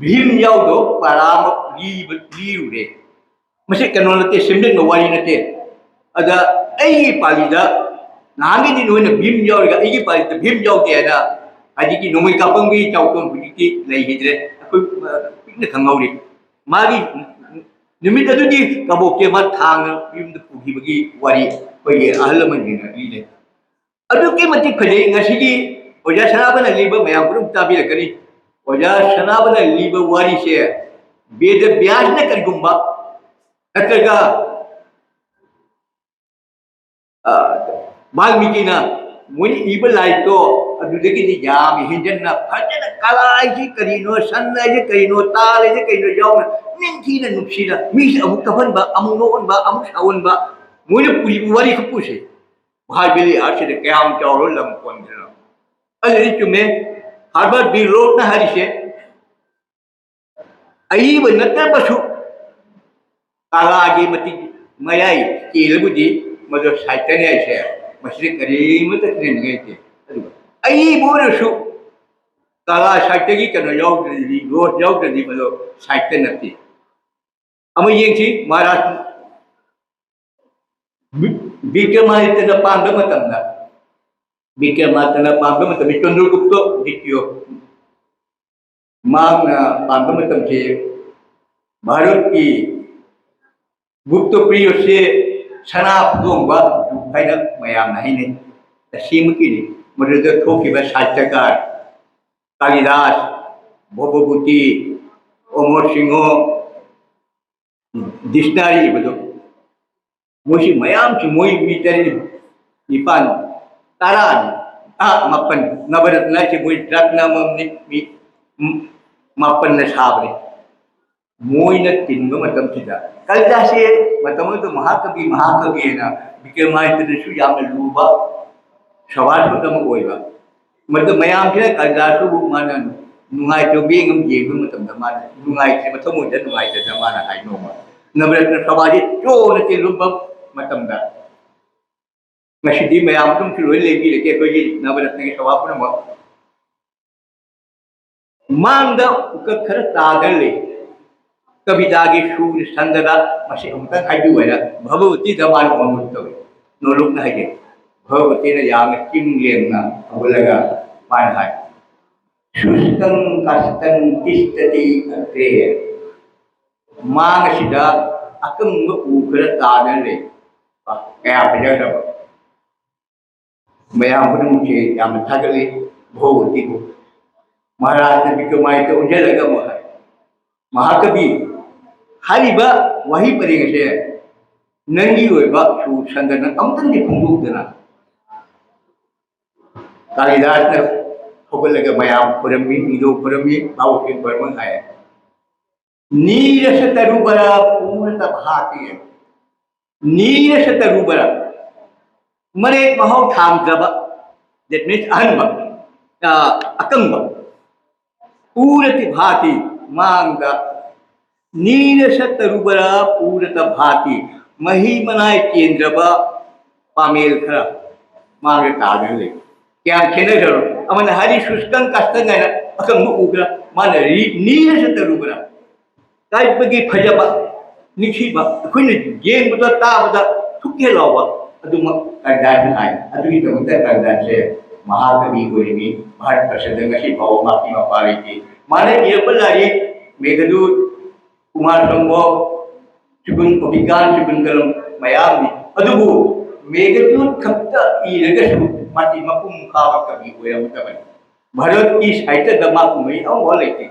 ꯚꯤꯝ ꯌꯥꯎꯗꯕ ꯄꯔꯥ ꯑꯃ ꯂꯤꯕ-, ꯂꯤꯔꯨꯔꯦ꯫ ꯃꯁꯤ ꯀꯩꯅꯣ ꯅꯠꯇꯦ, ꯁꯦꯝꯖꯤꯟꯕ ꯋꯥꯔꯤ ꯅꯠꯇꯦ꯫ ꯑꯗ ꯑꯩꯒꯤ ꯄꯥꯂꯤꯗ ꯅꯍꯥꯟꯒꯩꯗꯤ ꯅꯣꯏꯅ ꯚꯤꯝ ꯌꯥꯎꯔꯒ ꯑꯩꯒꯤ ꯄꯥꯂꯤꯗ ꯚꯤꯝ ꯌꯥꯎꯗꯦ ꯍꯥꯏꯅ ꯍꯧꯖꯤꯛꯀꯤ ꯅꯣꯡꯃꯩ ꯀꯥꯞꯐꯝꯒꯤ ꯆꯥꯎꯊꯣꯟ ꯍꯧꯖꯤꯛꯇꯤ ꯂꯩꯈꯤꯗ꯭ꯔꯦ꯫ ꯑꯩꯈꯣꯏ, ꯑ, ꯄꯤꯛꯅ ꯈꯪꯍꯧꯔꯤ꯫ ꯃꯥꯒꯤ ꯅꯨꯃꯤꯠ ꯑꯗꯨꯒꯤ ꯀꯕꯣꯛꯁꯦ ꯃꯥ ꯊꯥꯡꯅ ꯌꯨꯝꯗ ꯄꯨꯈꯤꯕꯒꯤ ꯋꯥꯔꯤ ꯑꯩꯈꯣꯏꯒꯤ ꯑꯍꯜ ꯂꯃꯟꯁꯤꯡꯅ ꯂꯤꯅꯩ꯫ ꯑꯗꯨꯛꯀꯤ ꯃꯇꯤꯛ ꯐꯖꯩ꯫ ꯉꯁꯤꯒꯤ ꯑꯣꯖꯥ ꯁꯅꯥꯕꯅ ꯂꯤꯕ ꯃꯌꯥꯝ ꯄꯨꯝꯅꯃꯛ ꯇꯥꯕꯤꯔꯛꯀꯅꯤ꯫ ꯑꯣꯖꯥ ꯁꯅꯥꯕꯅ ꯂꯤꯕ ꯋꯥꯔꯤꯁꯦ ꯕꯦꯗ ꯕ꯭ꯌꯥꯁꯅ ꯀꯔꯤꯒꯨꯝꯕ ꯅꯠꯇ꯭ꯔꯒ, ꯑ, ꯕꯥꯜꯃꯤꯀꯤꯅ ꯃꯣꯏꯅ ꯏꯕ ꯂꯥꯏꯔꯤꯛꯇꯣ ꯑꯗꯨꯗꯒꯤꯗꯤ ꯌꯥꯝ ꯍꯦꯟꯖꯟꯅ ꯐꯖꯅ ꯀꯂꯥ ꯍꯥꯏꯁꯤ ꯀꯔꯤꯅꯣ, ꯁꯟ ꯍꯥꯏꯁꯤ ꯀꯔꯤꯅꯣ, ꯇꯥꯜ ꯍꯥꯏꯁꯤ ꯀꯔꯤꯅꯣ ꯌꯥꯎꯅ ꯅꯤꯡꯊꯤꯅ ꯅꯨꯡꯁꯤꯅ ꯃꯤꯁꯦ ꯑꯃꯨꯛ ꯀꯞꯍꯟꯕ, ꯑꯃꯨꯛ ꯅꯣꯛꯍꯟꯕ, ꯑꯃꯨꯛ ꯁꯥꯎꯍꯟꯕ, ꯃꯣꯏꯅ ꯄꯨꯔꯤꯕ ꯋꯥꯔꯤ ꯈꯨꯄꯨꯁꯦ ꯃꯍꯥꯕꯂꯤ ꯑꯥꯔꯠꯁꯤꯗ ꯀꯌꯥꯝ ꯆꯥꯎꯔꯕ ꯂꯝ ꯀꯣꯟꯈ꯭ꯔꯦꯅꯣ꯫ ꯑꯗꯨꯗꯤ ꯆꯨꯝꯃꯦ, ꯍꯥꯔꯕꯔꯠ ꯕꯤ ꯔꯣꯠꯅ ꯍꯥꯏꯔꯤꯁꯦ, ꯑꯏꯕ ꯅꯠꯇ꯭ꯔꯕꯁꯨ ꯀꯂꯥꯒꯤ ꯃꯇꯤꯛ ꯃꯌꯥꯏ ꯆꯦꯜꯂꯕꯨꯗꯤ ꯃꯗꯨ ꯁꯥꯍꯤꯇ꯭ꯌꯅꯤ ꯍꯥꯏꯁꯦ, ꯃꯁꯤꯗ ꯀꯔꯤꯃꯠꯇ ꯈꯦꯠꯅꯅꯤꯡꯉꯥꯏ ꯂꯩꯇꯦ꯫ ꯑꯗꯨꯒ ꯑꯏꯕ ꯑꯣꯏꯔꯁꯨ ꯀꯂꯥ ꯁꯥꯍꯤꯇ꯭ꯌꯒꯤ ꯀꯩꯅꯣ ꯌꯥꯎꯗ꯭ꯔꯗꯤ, ꯔꯣꯁ ꯌꯥꯎꯗ꯭ꯔꯗꯤ ꯃꯗꯨ ꯁꯥꯍꯤꯇ꯭ꯌ ꯅꯠꯇꯦ꯫ ꯑꯃ ꯌꯦꯡꯁꯤ, ꯃꯍꯥꯔꯥꯖ ꯕꯤ-, ꯕꯤꯀ꯭ꯔꯃꯥꯗꯤꯇ꯭ꯌꯅ ꯄꯥꯟꯕ ꯃꯇꯝꯗ, ꯕꯤꯀ꯭ꯔꯃꯥꯗꯤꯇ꯭ꯌꯅ ꯄꯥꯟꯕ ꯃꯇꯝꯗ ꯆꯟꯗ꯭ꯔꯒꯨꯞꯇ ꯗ꯭ꯋꯤꯇꯤꯌ ꯃꯍꯥꯛꯅ ꯄꯥꯟꯕ ꯃꯇꯝꯁꯤ ꯚꯥꯔꯠꯀꯤ ꯒꯨꯞꯇ ꯄꯤꯔꯤꯌꯗꯁꯦ ꯁꯅꯥ ꯄꯨꯊꯣꯛꯄ ꯌꯨꯒ ꯍꯥꯏꯅ ꯃꯌꯥꯝꯅ ꯍꯥꯏꯅꯩ꯫ ꯇꯁꯦꯡꯃꯛꯀꯤꯗꯤ ꯃꯗꯨꯗ ꯊꯣꯛꯈꯤꯕ ꯁꯥꯍꯤꯇ꯭ꯌꯀꯥꯔ ꯀꯥꯂꯤꯗꯥꯁ, ꯚꯕꯚꯨꯇꯤ, ꯑꯃꯔ ꯁꯤꯡꯍ, ꯗꯤꯛꯁꯅꯥꯔꯤ ꯏꯕꯗꯣ, ꯃꯣꯏꯁꯤ ꯃꯌꯥꯝꯁꯤ ꯃꯣꯏ ꯃꯤ ꯇꯔꯦꯠ ꯅꯤꯄꯥꯟ ꯇꯔꯥꯅꯤ, ꯑꯥ, ꯃꯥꯄꯟ, ꯅꯕꯔꯠꯅ ꯍꯥꯏꯁꯦ ꯃꯣꯏ ꯔꯠꯅ ꯑꯃꯃꯝꯅꯤ, ꯃꯤ, ꯎꯝ, ꯃꯥꯄꯟꯅ ꯁꯥꯕꯅꯤ꯫ ꯃꯣꯏꯅ ꯇꯤꯟꯕ ꯃꯇꯝꯁꯤꯗ, ꯀꯂꯤꯗꯥꯁꯁꯦ ꯃꯇꯝ ꯑꯗꯨꯗ ꯃꯍꯥꯀꯕꯤ, ꯃꯍꯥꯀꯕꯤ ꯍꯥꯏꯅ ꯕꯤꯀ꯭ꯔꯃꯥꯗꯤꯇ꯭ꯌꯗꯁꯨ ꯌꯥꯝꯅ ꯂꯨꯕ ꯁꯕꯥꯁꯄꯇꯤ ꯑꯃ ꯑꯣꯏꯕ꯫ ꯃꯗꯨ ꯃꯌꯥꯝꯁꯤꯅ ꯀꯂꯤꯗꯥꯁꯕꯨ ꯃꯥꯅ ꯅꯨꯡꯉꯥꯏꯇꯕ ꯃꯤꯠꯌꯦꯡ ꯑꯃ ꯌꯦꯡꯕ ꯃꯇꯝꯗ, ꯃꯥꯅ ꯅꯨꯡꯉꯥꯏꯇ꯭ꯔꯦ, ꯃꯊꯃꯣꯏꯗ ꯅꯨꯡꯉꯥꯏꯇꯗꯅ ꯃꯥꯅ ꯍꯥꯏ ꯅꯣꯡꯃ, ꯅꯕꯔꯠꯅ ꯁꯚꯥꯁꯤ ꯆꯣꯅ ꯆꯦꯜꯂꯨꯕ ꯃꯇꯝꯗ, ꯉꯁꯤꯗꯤ ꯃꯌꯥꯝ ꯄꯨꯝꯅꯃꯛꯁꯨ ꯂꯣꯏ ꯂꯦꯡꯕꯤꯔꯒꯦ ꯑꯩꯈꯣꯏꯒꯤ ꯅꯕꯔꯠꯅꯒꯤ ꯁꯚꯥ ꯄꯨꯝꯅꯃꯛ꯫ ꯃꯥꯡꯗ ꯎꯀꯛ ꯈꯔ ꯇꯥꯗꯅ ꯂꯩ꯫ ꯀꯕꯤꯇꯥꯒꯤ ꯁꯨꯔ ꯁꯟꯗꯗ ꯃꯁꯤ ꯑꯃꯨꯛꯇꯪ ꯍꯥꯏꯕꯤꯌꯨ ꯍꯥꯏꯅ ꯚꯒꯕꯇꯤꯗ ꯃꯥꯅ ꯑꯣꯟꯃꯨꯛ ꯇꯧꯏ꯫ ꯅꯣꯂꯨꯛꯅ ꯍꯥꯏꯒꯦ, ꯚꯒꯕꯇꯤꯅ ꯌꯥꯝꯅ ꯆꯤꯡ ꯂꯦꯝꯅ ꯍꯧꯒꯠꯂꯒ ꯃꯥꯅ ꯍꯥꯏ, "ꯁꯨꯁꯀꯪ ꯀꯥꯁꯀꯪ ꯇꯤꯁꯇꯇꯤ ꯑꯒ꯭ꯔꯦ"꯫ ꯃꯥꯡ ꯑꯁꯤꯗ ꯑꯀꯪꯕ ꯎ ꯈꯔ ꯇꯥꯗꯅ ꯂꯩ꯫ ꯀꯌꯥ ꯐꯖꯈ꯭ꯔꯕ! ꯃꯌꯥꯝ ꯄꯨꯝꯅꯃꯛꯁꯦ ꯌꯥꯝꯅ ꯊꯥꯒꯠꯂꯤ ꯚꯒꯕꯇꯤꯕꯨ꯫ ꯃꯍꯥꯔꯥꯖꯅ ꯕꯤꯀ꯭ꯔꯃꯥꯗꯤꯇ꯭ꯌ ꯑꯣꯟꯁꯤꯜꯂꯒ ꯑꯃꯨꯛ ꯍꯥꯏ, "ꯃꯍꯥꯀꯕꯤ, ꯍꯥꯏꯔꯤꯕ ꯋꯥꯍꯩ ꯄꯔꯦꯡ ꯑꯁꯦ ꯅꯪꯒꯤ ꯑꯣꯏꯕ ꯁꯨꯔ ꯁꯟꯗꯅ ꯑꯃꯨꯛꯇꯪꯗꯤ ꯐꯣꯡꯗꯣꯛꯇꯅ"꯫ ꯀꯥꯂꯤꯗꯥꯁꯅ ꯍꯧꯒꯠꯂꯒ ꯃꯌꯥꯝ ꯈꯣꯏꯔꯝꯃꯤ, ꯏꯗꯣ ꯈꯣꯏꯔꯝꯃꯤ, ꯚꯥꯕꯣꯛꯁꯤꯡ ꯈꯣꯏꯔꯝꯃꯤ ꯍꯥꯏ꯫ "ꯅꯤꯔꯁ ꯇꯔꯨꯕꯔ ꯄꯨꯔꯇ ꯚꯥꯇꯤ"꯫ ꯅꯤꯔꯁ ꯇꯔꯨꯕꯔ, ꯃꯔꯦꯛ ꯃꯍꯥꯎ ꯊꯥꯡꯗ꯭ꯔꯕ, that means ꯑꯍꯟꯕ, ꯑ, ꯑꯀꯪꯕ꯫ ꯄꯨꯔꯇ ꯚꯥꯇꯤ, ꯃꯥꯡꯗ꯫ ꯅꯤꯔꯁ ꯇꯔꯨꯕꯔ ꯄꯨꯔꯇ ꯚꯥꯇꯤ, ꯃꯍꯤ ꯃꯅꯥꯏ ꯆꯦꯟꯗ꯭ꯔꯕ ꯄꯥꯃꯦꯜ ꯈꯔ ꯃꯥꯡꯗ ꯇꯥꯗꯨꯅ ꯂꯩ꯫ ꯀꯌꯥꯝ ꯈꯦꯠꯅꯈ꯭ꯔꯕ! ꯑꯃꯅ ꯍꯥꯏꯔꯤ ꯁꯨꯁꯀꯪ ꯀꯥꯁꯀꯪ ꯍꯥꯏꯅ ꯑꯀꯪꯕ ꯎꯈ꯭ꯔꯥ, ꯃꯥꯅ ꯔꯤ-, ꯅꯤꯔꯁ ꯇꯔꯨꯕꯔ꯫ ꯀꯥꯏꯕꯒꯤ ꯐꯖꯕ, ꯅꯤꯡꯊꯤꯕ, ꯑꯩꯈꯣꯏꯅ ꯌꯦꯡꯕꯗ, ꯇꯥꯕꯗ ꯊꯨꯛ ꯍꯦꯛ ꯂꯥꯎꯕ ꯑꯗꯨꯃꯛ ꯀꯂꯤꯗꯥꯁꯅ ꯍꯥꯏ꯫ ꯑꯗꯨꯒꯤꯗꯃꯛꯇ ꯀꯂꯤꯗꯥꯁꯁꯦ ꯃꯍꯥꯀꯕꯤ ꯑꯣꯏꯔꯤꯅꯤ꯫ ꯚꯥꯔꯠ ꯕꯔꯁꯗ ꯉꯁꯤ ꯐꯥꯎꯕ ꯃꯍꯥꯛꯀꯤ ꯃꯄꯥ ꯂꯩꯇꯦ꯫ ꯃꯥꯅ ꯏꯔꯛꯄ ꯂꯥꯏꯔꯤꯛ ꯃꯦꯘꯗꯨꯠ, ꯀꯨꯃꯥꯔ ꯁꯝꯚꯕ, ꯆꯨꯒꯨꯟ ꯑꯣꯕꯤꯒꯥꯟ, ꯆꯨꯒꯨꯟ ꯀꯂꯝ ꯃꯌꯥꯝꯅꯤ꯫ ꯑꯗꯨꯕꯨ ꯃꯦꯘꯗꯨꯠ ꯈꯛꯇ ꯏꯔꯒꯁꯨ ꯃꯥꯗꯤ ꯃꯄꯨꯡ ꯐꯥꯕ ꯀꯕꯤ ꯑꯣꯏꯔꯝꯒꯗꯕꯅꯤ꯫ ꯚꯥꯔꯠꯀꯤ ꯁꯥꯍꯤꯇ꯭ꯌꯗ ꯃꯥ ꯀꯨꯝꯍꯩ ꯑꯃꯐꯥꯎ ꯂꯩꯇꯦ꯫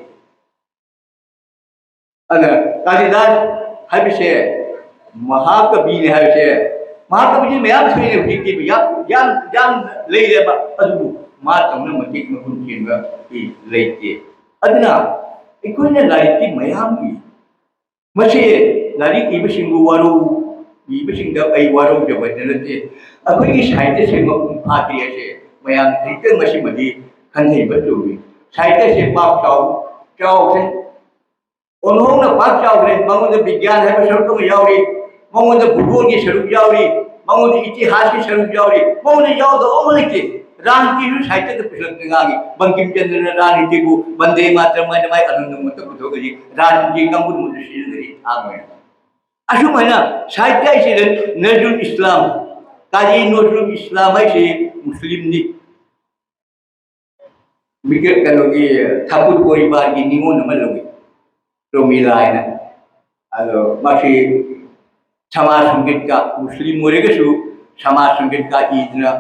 ꯑꯗ ꯀꯥꯂꯤꯗꯥꯁ ꯍꯥꯏꯕꯁꯦ ꯃꯍꯥꯀꯕꯤꯅꯦ ꯍꯥꯏꯕꯁꯦ, ꯃꯍꯥꯀꯕꯤꯁꯦ ꯃꯌꯥꯝ ꯊꯣꯛꯑꯦ ꯍꯧꯖꯤꯛꯇꯤ, ꯌꯥꯝ, ꯌꯥꯝ, ꯌꯥꯝ ꯂꯩꯔꯦꯕ, ꯑꯗꯨꯕꯨ ꯃꯥ ꯇꯧꯅ ꯃꯇꯤꯛ ꯃꯒꯨꯟ ꯆꯦꯟꯕ ꯂꯩꯇꯦ꯫ ꯑꯗꯨꯅ ꯑꯩꯈꯣꯏꯅ ꯂꯥꯏꯔꯤꯛꯀꯤ ꯃꯌꯥꯝꯒꯤ ꯃꯁꯤ ꯂꯥꯏꯔꯤꯛ ꯏꯕꯁꯤꯡꯕꯨ ꯋꯥꯔꯧ, ꯏꯕꯁꯤꯡꯗ ꯑꯩ ꯋꯥꯔꯧꯖꯕꯗꯤ ꯅꯠꯇꯦ꯫ ꯑꯩꯈꯣꯏꯒꯤ ꯁꯥꯍꯤꯇ꯭ꯌꯁꯦ ꯃꯄꯨꯡ ꯐꯥꯗ꯭ꯔꯤ ꯍꯥꯏꯁꯦ ꯃꯌꯥꯝ ꯈꯖꯤꯛꯇꯪ ꯃꯁꯤꯃꯗꯤ ꯈꯟꯊꯕ ꯆꯨꯝꯃꯤ꯫ ꯁꯥꯍꯤꯇ꯭ꯌꯁꯦ ꯄꯥꯛ ꯆꯥꯎ, ꯆꯥꯎꯈ꯭ꯔꯦ꯫ ꯑꯣꯟꯊꯣꯛꯅ ꯄꯥꯛ ꯆꯥꯎꯈ꯭ꯔꯦ꯫ ꯃꯉꯣꯟꯗ ꯕꯤꯒ꯭ꯌꯥꯟ ꯍꯥꯏꯕ ꯁꯔꯨꯛ ꯑꯃ ꯌꯥꯎꯔꯤ, ꯃꯉꯣꯟꯗ ꯚꯨꯒꯣꯜꯒꯤ ꯁꯔꯨꯛ ꯌꯥꯎꯔꯤ, ꯃꯉꯣꯟꯗ ꯏꯇꯤꯍꯥꯁꯀꯤ ꯁꯔꯨꯛ ꯌꯥꯎꯔꯤ, ꯃꯉꯣꯟꯗ ꯌꯥꯎꯗꯕ ꯑꯃ ꯂꯩꯇꯦ꯫ ꯔꯥꯖꯅꯤꯇꯤꯁꯨ ꯁꯥꯍꯤꯇ꯭ꯌꯗ ꯄꯨꯁꯤꯜꯂꯛꯇ ꯉꯥꯡꯉꯤ꯫ ꯕꯪꯀꯤꯝ ꯆꯟꯗ꯭ꯔꯅ ꯔꯥꯖꯅꯤꯇꯤꯕꯨ ꯕꯟꯗꯦ ꯃꯥꯇꯔꯝ ꯍꯥꯏꯅ ꯃꯥꯏ ꯑꯅꯟꯗ ꯃꯣꯠꯇ ꯄꯨꯊꯣꯛꯑꯒ ꯔꯥꯖꯅꯤꯇꯤ ꯀꯥꯡꯕꯨꯅ ꯃꯗꯨ ꯁꯤꯖꯤꯟꯅꯔꯤ ꯊꯥꯡ ꯑꯣꯏꯅ꯫ ꯑꯁꯨꯃꯥꯏꯅ ꯁꯥꯍꯤꯇ꯭ꯌ ꯍꯥꯏꯁꯤꯗ ꯅꯖꯔꯨꯜ ꯏꯁꯂꯥꯝ, ꯀꯥꯖꯤ ꯅꯖꯔꯨꯜ ꯏꯁꯂꯥꯝ ꯍꯥꯏꯁꯤ ꯃꯨꯁꯂꯤꯝꯅꯤ꯫ ꯃꯤꯀ-, ꯀꯩꯅꯣꯒꯤ ꯊꯥꯀꯨꯔ ꯄꯣꯔꯤꯕꯥꯔꯒꯤ ꯅꯤꯉꯣꯜ ꯑꯃ ꯂꯧꯏ, ꯔꯣꯃꯤꯂꯥ ꯍꯥꯏꯅ꯫ ꯑꯗꯣ ꯃꯥꯁꯤ ꯁꯃꯥꯖ ꯁꯪꯒꯤꯠꯀ, ꯃꯨꯁꯂꯤꯝ ꯑꯣꯏꯔꯒꯁꯨ ꯁꯃꯥꯖ ꯁꯪꯒꯤꯠꯀ ꯏꯗꯨꯅ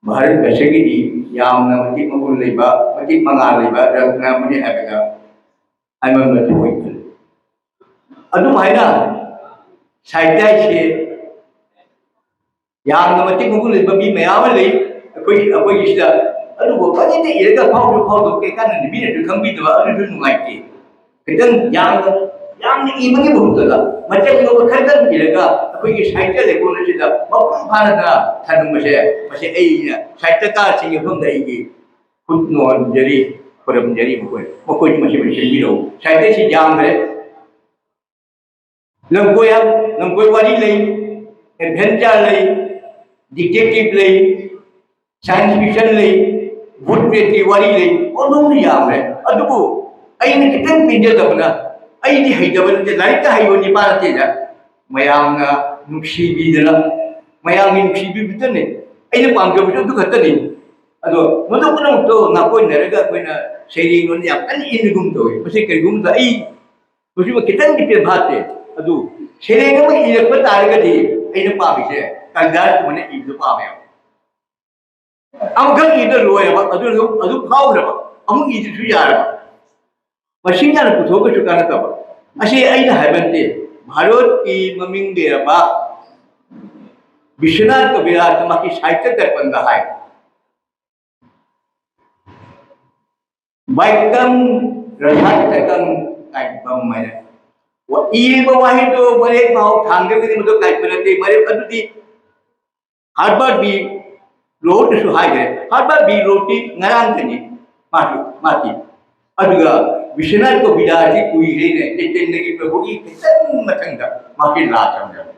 ꯚꯥꯔꯠ ꯚꯔꯁꯒꯤꯗꯤ ꯌꯥꯝꯅ ꯃꯇꯤꯛ ꯃꯒꯨꯟ ꯂꯩꯕ, ꯃꯇꯤꯛ ꯃꯉꯥꯜ ꯂꯩꯕ ꯔꯠꯅ ꯑꯃꯅꯤ ꯍꯥꯏꯕꯗ ꯍꯥꯏꯃꯟꯕ ꯊꯣꯛꯑꯣꯏ꯫ ꯑꯗꯨꯝ ꯍꯥꯏꯅ ꯁꯥꯍꯤꯇ꯭ꯌ ꯍꯥꯏꯁꯦ ꯌꯥꯝꯅ ꯃꯇꯤꯛ ꯃꯒꯨꯟ ꯂꯩꯕ ꯃꯤ ꯃꯌꯥꯝ ꯑꯃ ꯂꯩ ꯑꯩꯈꯣꯏ, ꯑꯩꯈꯣꯏꯒꯤꯁꯤꯗ꯫ ꯑꯗꯨꯕꯨ ꯐꯖꯅ ꯏꯔꯒ ꯐꯥꯎꯁꯨ ꯐꯥꯎꯗꯣꯛꯀꯦ ꯀꯥꯟꯅꯗꯤ ꯃꯤꯅꯁꯨ ꯈꯪꯕꯤꯗꯕ, ꯑꯗꯨꯁꯨ ꯅꯨꯡꯉꯥꯏꯇꯦ꯫ ꯈꯤꯇꯪ ꯌꯥꯝꯅ, ꯌꯥꯝꯅ ꯏꯕꯒꯤ ꯃꯍꯨꯠꯇꯗ ꯃꯇꯦꯛ ꯃꯇꯦꯛ ꯈꯔꯗꯪ ꯏꯔꯒ ꯑꯩꯈꯣꯏꯒꯤ ꯁꯥꯍꯤꯇ꯭ꯌ ꯂꯩꯀꯣꯜ ꯑꯁꯤꯗ ꯃꯄꯨꯡ ꯐꯥꯅ ꯊꯅꯝꯕꯁꯦ, ꯃꯁꯤ ꯑꯩꯅ ꯁꯥꯍꯤꯇ꯭ꯌꯀꯥꯔꯁꯤꯡꯒꯤ ꯃꯐꯝꯗ ꯑꯩꯒꯤ ꯈꯨꯠ ꯅꯣꯟꯖꯔꯤ, ꯈꯨꯔꯨꯝꯖꯔꯤ ꯃꯈꯣꯏ, ꯃꯈꯣꯏꯁꯨ ꯃꯁꯤ ꯃꯁꯤ ꯁꯦꯝꯕꯤꯔꯛꯎ꯫ ꯁꯥꯍꯤꯇ꯭ꯌꯁꯤ ꯌꯥꯝꯈ꯭ꯔꯦ꯫ ꯂꯝꯀꯣꯏ, ꯂꯝꯀꯣꯏ ꯋꯥꯔꯤ ꯂꯩ, ꯑꯦꯗꯚꯦꯟꯆꯔ ꯂꯩ, ꯗꯤꯇꯦꯛꯇꯤꯚ ꯂꯩ, ꯁꯥꯏꯟꯁ ꯐꯤꯛꯁꯟ ꯂꯩ, ꯚꯨꯠ ꯄ꯭ꯔꯦꯠꯀꯤ ꯋꯥꯔꯤ ꯂꯩ, ꯑꯣꯟꯊꯣꯛꯅ ꯌꯥꯝꯈ꯭ꯔꯦ꯫ ꯑꯗꯨꯕꯨ ꯑꯩꯅ ꯈꯤꯇꯪ ꯄꯦꯟꯖꯗꯕꯅ, ꯑꯩꯗꯤ ꯍꯩꯇꯕ ꯅꯠꯇꯦ, ꯂꯥꯏꯔꯤꯛꯇ ꯍꯩꯕ ꯅꯤꯄꯥ ꯅꯠꯇꯦꯗ, ꯃꯌꯥꯝꯅ ꯅꯨꯡꯁꯤꯕꯤꯗꯅ, ꯃꯌꯥꯝꯒꯤ ꯅꯨꯡꯁꯤꯕꯤꯕꯇꯅꯦ ꯑꯩꯅ ꯄꯥꯝꯖꯕꯁꯨ ꯑꯗꯨ ꯈꯛꯇꯅꯤ꯫ ꯑꯗꯣ ꯃꯗꯨ ꯄꯨꯝꯅꯃꯛꯇꯣ ꯅꯥꯀꯣꯏꯅꯔꯒ ꯑꯩꯈꯣꯏꯅ ꯁꯩꯔꯦꯡ ꯂꯣꯟ ꯌꯥꯝ ꯀꯟꯅ ꯏꯟꯕꯒꯨꯝ ꯇꯧꯋꯤ꯫ ꯃꯁꯤ ꯀꯔꯤꯒꯨꯝꯕꯗ ꯑꯩ ꯍꯧꯖꯤꯛ ꯈꯤꯇꯪꯗꯤ ꯄꯦꯟ ꯐꯥꯠꯇꯦ꯫ ꯑꯗꯨ ꯁꯩꯔꯦꯡ ꯑꯃ ꯏꯔꯛꯄ ꯇꯥꯔꯒꯗꯤ ꯑꯩꯅ ꯄꯥꯝꯃꯤꯁꯦ ꯀꯥꯂꯤꯗꯥꯁꯀꯨꯝꯕꯅ ꯏꯕꯗꯨ ꯄꯥꯝꯃꯦꯕ꯫ ꯑꯃꯈꯛ ꯏꯕꯗ ꯂꯣꯏꯔꯕ, ꯑꯗꯨ ꯑꯗꯨꯝ, ꯑꯗꯨꯝ ꯐꯥꯎꯈ꯭ꯔꯕ, ꯑꯃꯨꯛ ꯏꯗ꯭ꯔꯁꯨ ꯌꯥꯔꯕ꯫ ꯃꯁꯤꯡ ꯌꯥꯝꯅ ꯄꯨꯊꯣꯛꯑꯒꯁꯨ ꯀꯥꯟꯅꯗꯕ꯫ ꯑꯁꯤ ꯑꯩꯅ ꯍꯥꯏꯕ ꯅꯠꯇꯦ, ꯚꯥꯔꯠꯀꯤ ꯃꯃꯤꯡ ꯂꯩꯔꯕ ꯕꯤꯁ꯭ꯋꯅꯥꯊ ꯀꯕꯤꯔꯥꯖꯅ ꯃꯍꯥꯛꯀꯤ ꯁꯥꯍꯤꯇ꯭ꯌ ꯗꯔꯄꯟꯗ ꯍꯥꯏ꯫ ꯋꯥꯏꯀꯝ ꯔꯊꯥꯇꯀꯝ ꯀꯥꯏꯕꯝ ꯍꯥꯏꯅ ꯏꯔꯤꯕ ꯋꯥꯍꯩꯗꯣ ꯃꯔꯦꯛ ꯃꯍꯥꯎ ꯊꯥꯡꯗ꯭ꯔꯒꯗꯤ ꯃꯗꯨ ꯀꯥꯏꯕ ꯅꯠꯇꯦ꯫ ꯃꯔꯦꯛ ꯑꯗꯨꯗꯤ ꯍꯥꯔꯕꯔꯠ ꯕꯤ ꯔꯣꯠꯅꯁꯨ ꯍꯥꯏꯈ꯭ꯔꯦ꯫ ꯍꯥꯔꯕꯔꯠ ꯕꯤ ꯔꯣꯠꯇꯤ ꯉꯔꯥꯡꯗꯅꯤ ꯃꯥꯁꯨ ꯃꯥꯗꯤ꯫ ꯑꯗꯨꯒ ꯕꯤꯁ꯭ꯋꯅꯥꯊ ꯀꯣꯕꯤꯗꯥꯁꯤ ꯀꯨꯏꯈ꯭ꯔꯦꯅꯦ, ꯆꯩꯇꯟꯌꯒꯤ ꯄ꯭ꯔꯚꯨꯒꯤ ꯈꯤꯇꯪ ꯃꯊꯪꯗ ꯃꯥꯁꯤ ꯂꯥꯛꯈ꯭ꯔꯕꯅꯦꯕ꯫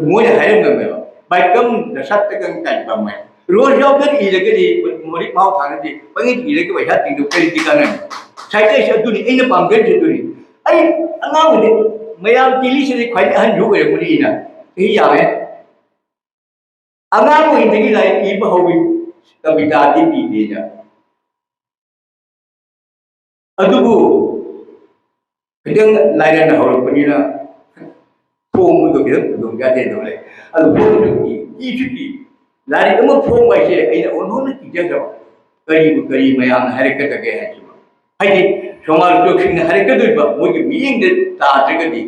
ꯃꯣꯏꯅ ꯍꯥꯏꯔꯝꯃꯦꯕ, ꯕꯥꯏꯀꯝ ꯅꯁꯠꯇꯒꯪ ꯀꯥꯏꯕ ꯑꯃ꯫ ꯔꯣꯖ ꯌꯥꯎꯗꯅ ꯏꯔꯒꯗꯤ, ꯃꯔꯤꯛ ꯃꯍꯥꯎ ꯊꯥꯅꯗꯤ ꯄꯪꯏꯗ ꯏꯔꯒ ꯄꯩꯁꯥ ꯇꯤꯡꯗꯧ ꯀꯔꯤꯗꯤ ꯀꯥꯟꯅꯅꯤ? ꯁꯥꯏꯇꯩꯁꯦ ꯑꯗꯨꯅꯤ ꯑꯩꯅ ꯄꯥꯝꯖꯔꯤꯁꯦ, ꯑꯗꯨꯅꯤ꯫ ꯑꯩ ꯑꯉꯥꯡ ꯑꯣꯏꯔꯤꯉꯩ ꯃꯌꯥꯝ ꯇꯤꯂꯤꯁꯤꯗꯤ ꯈ꯭ꯋꯥꯏꯗꯒꯤ ꯑꯍꯟꯁꯨ ꯑꯣꯏꯔꯝꯒꯅꯤ ꯑꯩꯅ, ꯆꯍꯤ ꯌꯥꯝꯃꯦ꯫ ꯑꯉꯥꯡ ꯑꯣꯏꯔꯤꯉꯩꯗꯒꯤ ꯂꯥꯏꯔꯤꯛ ꯏꯕ ꯍꯧꯏ, ꯀꯕꯤꯇꯥꯗꯤ ꯏꯗꯦꯅ꯫ ꯑꯗꯨꯕꯨ ꯈꯤꯇꯪ ꯂꯥꯏꯔꯅ ꯍꯧꯔꯛꯄꯅꯤꯅ ꯐꯣꯡꯕꯗꯣ ꯈꯤꯇꯪ ꯈꯨꯗꯣꯡ ꯆꯥꯗꯦ ꯇꯧꯔꯦ꯫ ꯑꯗꯨ ꯐꯣꯡꯕꯁꯨ ꯀꯤ, ꯀꯤꯁꯨ ꯀꯤ꯫ ꯂꯥꯏꯔꯤꯛ ꯑꯃ ꯐꯣꯡꯕ ꯍꯥꯏꯁꯦ ꯑꯩꯅ ꯑꯣꯟꯊꯣꯛꯅ ꯀꯤꯖꯈ꯭ꯔꯕ꯫ ꯀꯔꯤꯕꯨ ꯀꯔꯤ ꯃꯌꯥꯝꯅ ꯍꯥꯏꯔꯛꯀꯗꯒꯦ ꯍꯥꯏꯁꯤꯕ꯫ ꯍꯥꯏꯗꯤ ꯁꯃꯥꯖ ꯆꯣꯛꯁꯤꯡꯅ ꯍꯥꯏꯔꯛꯀꯗꯣꯏꯕ ꯃꯣꯏꯒꯤ ꯃꯤꯠꯌꯦꯡꯗ ꯇꯥꯗ꯭ꯔꯒꯗꯤ,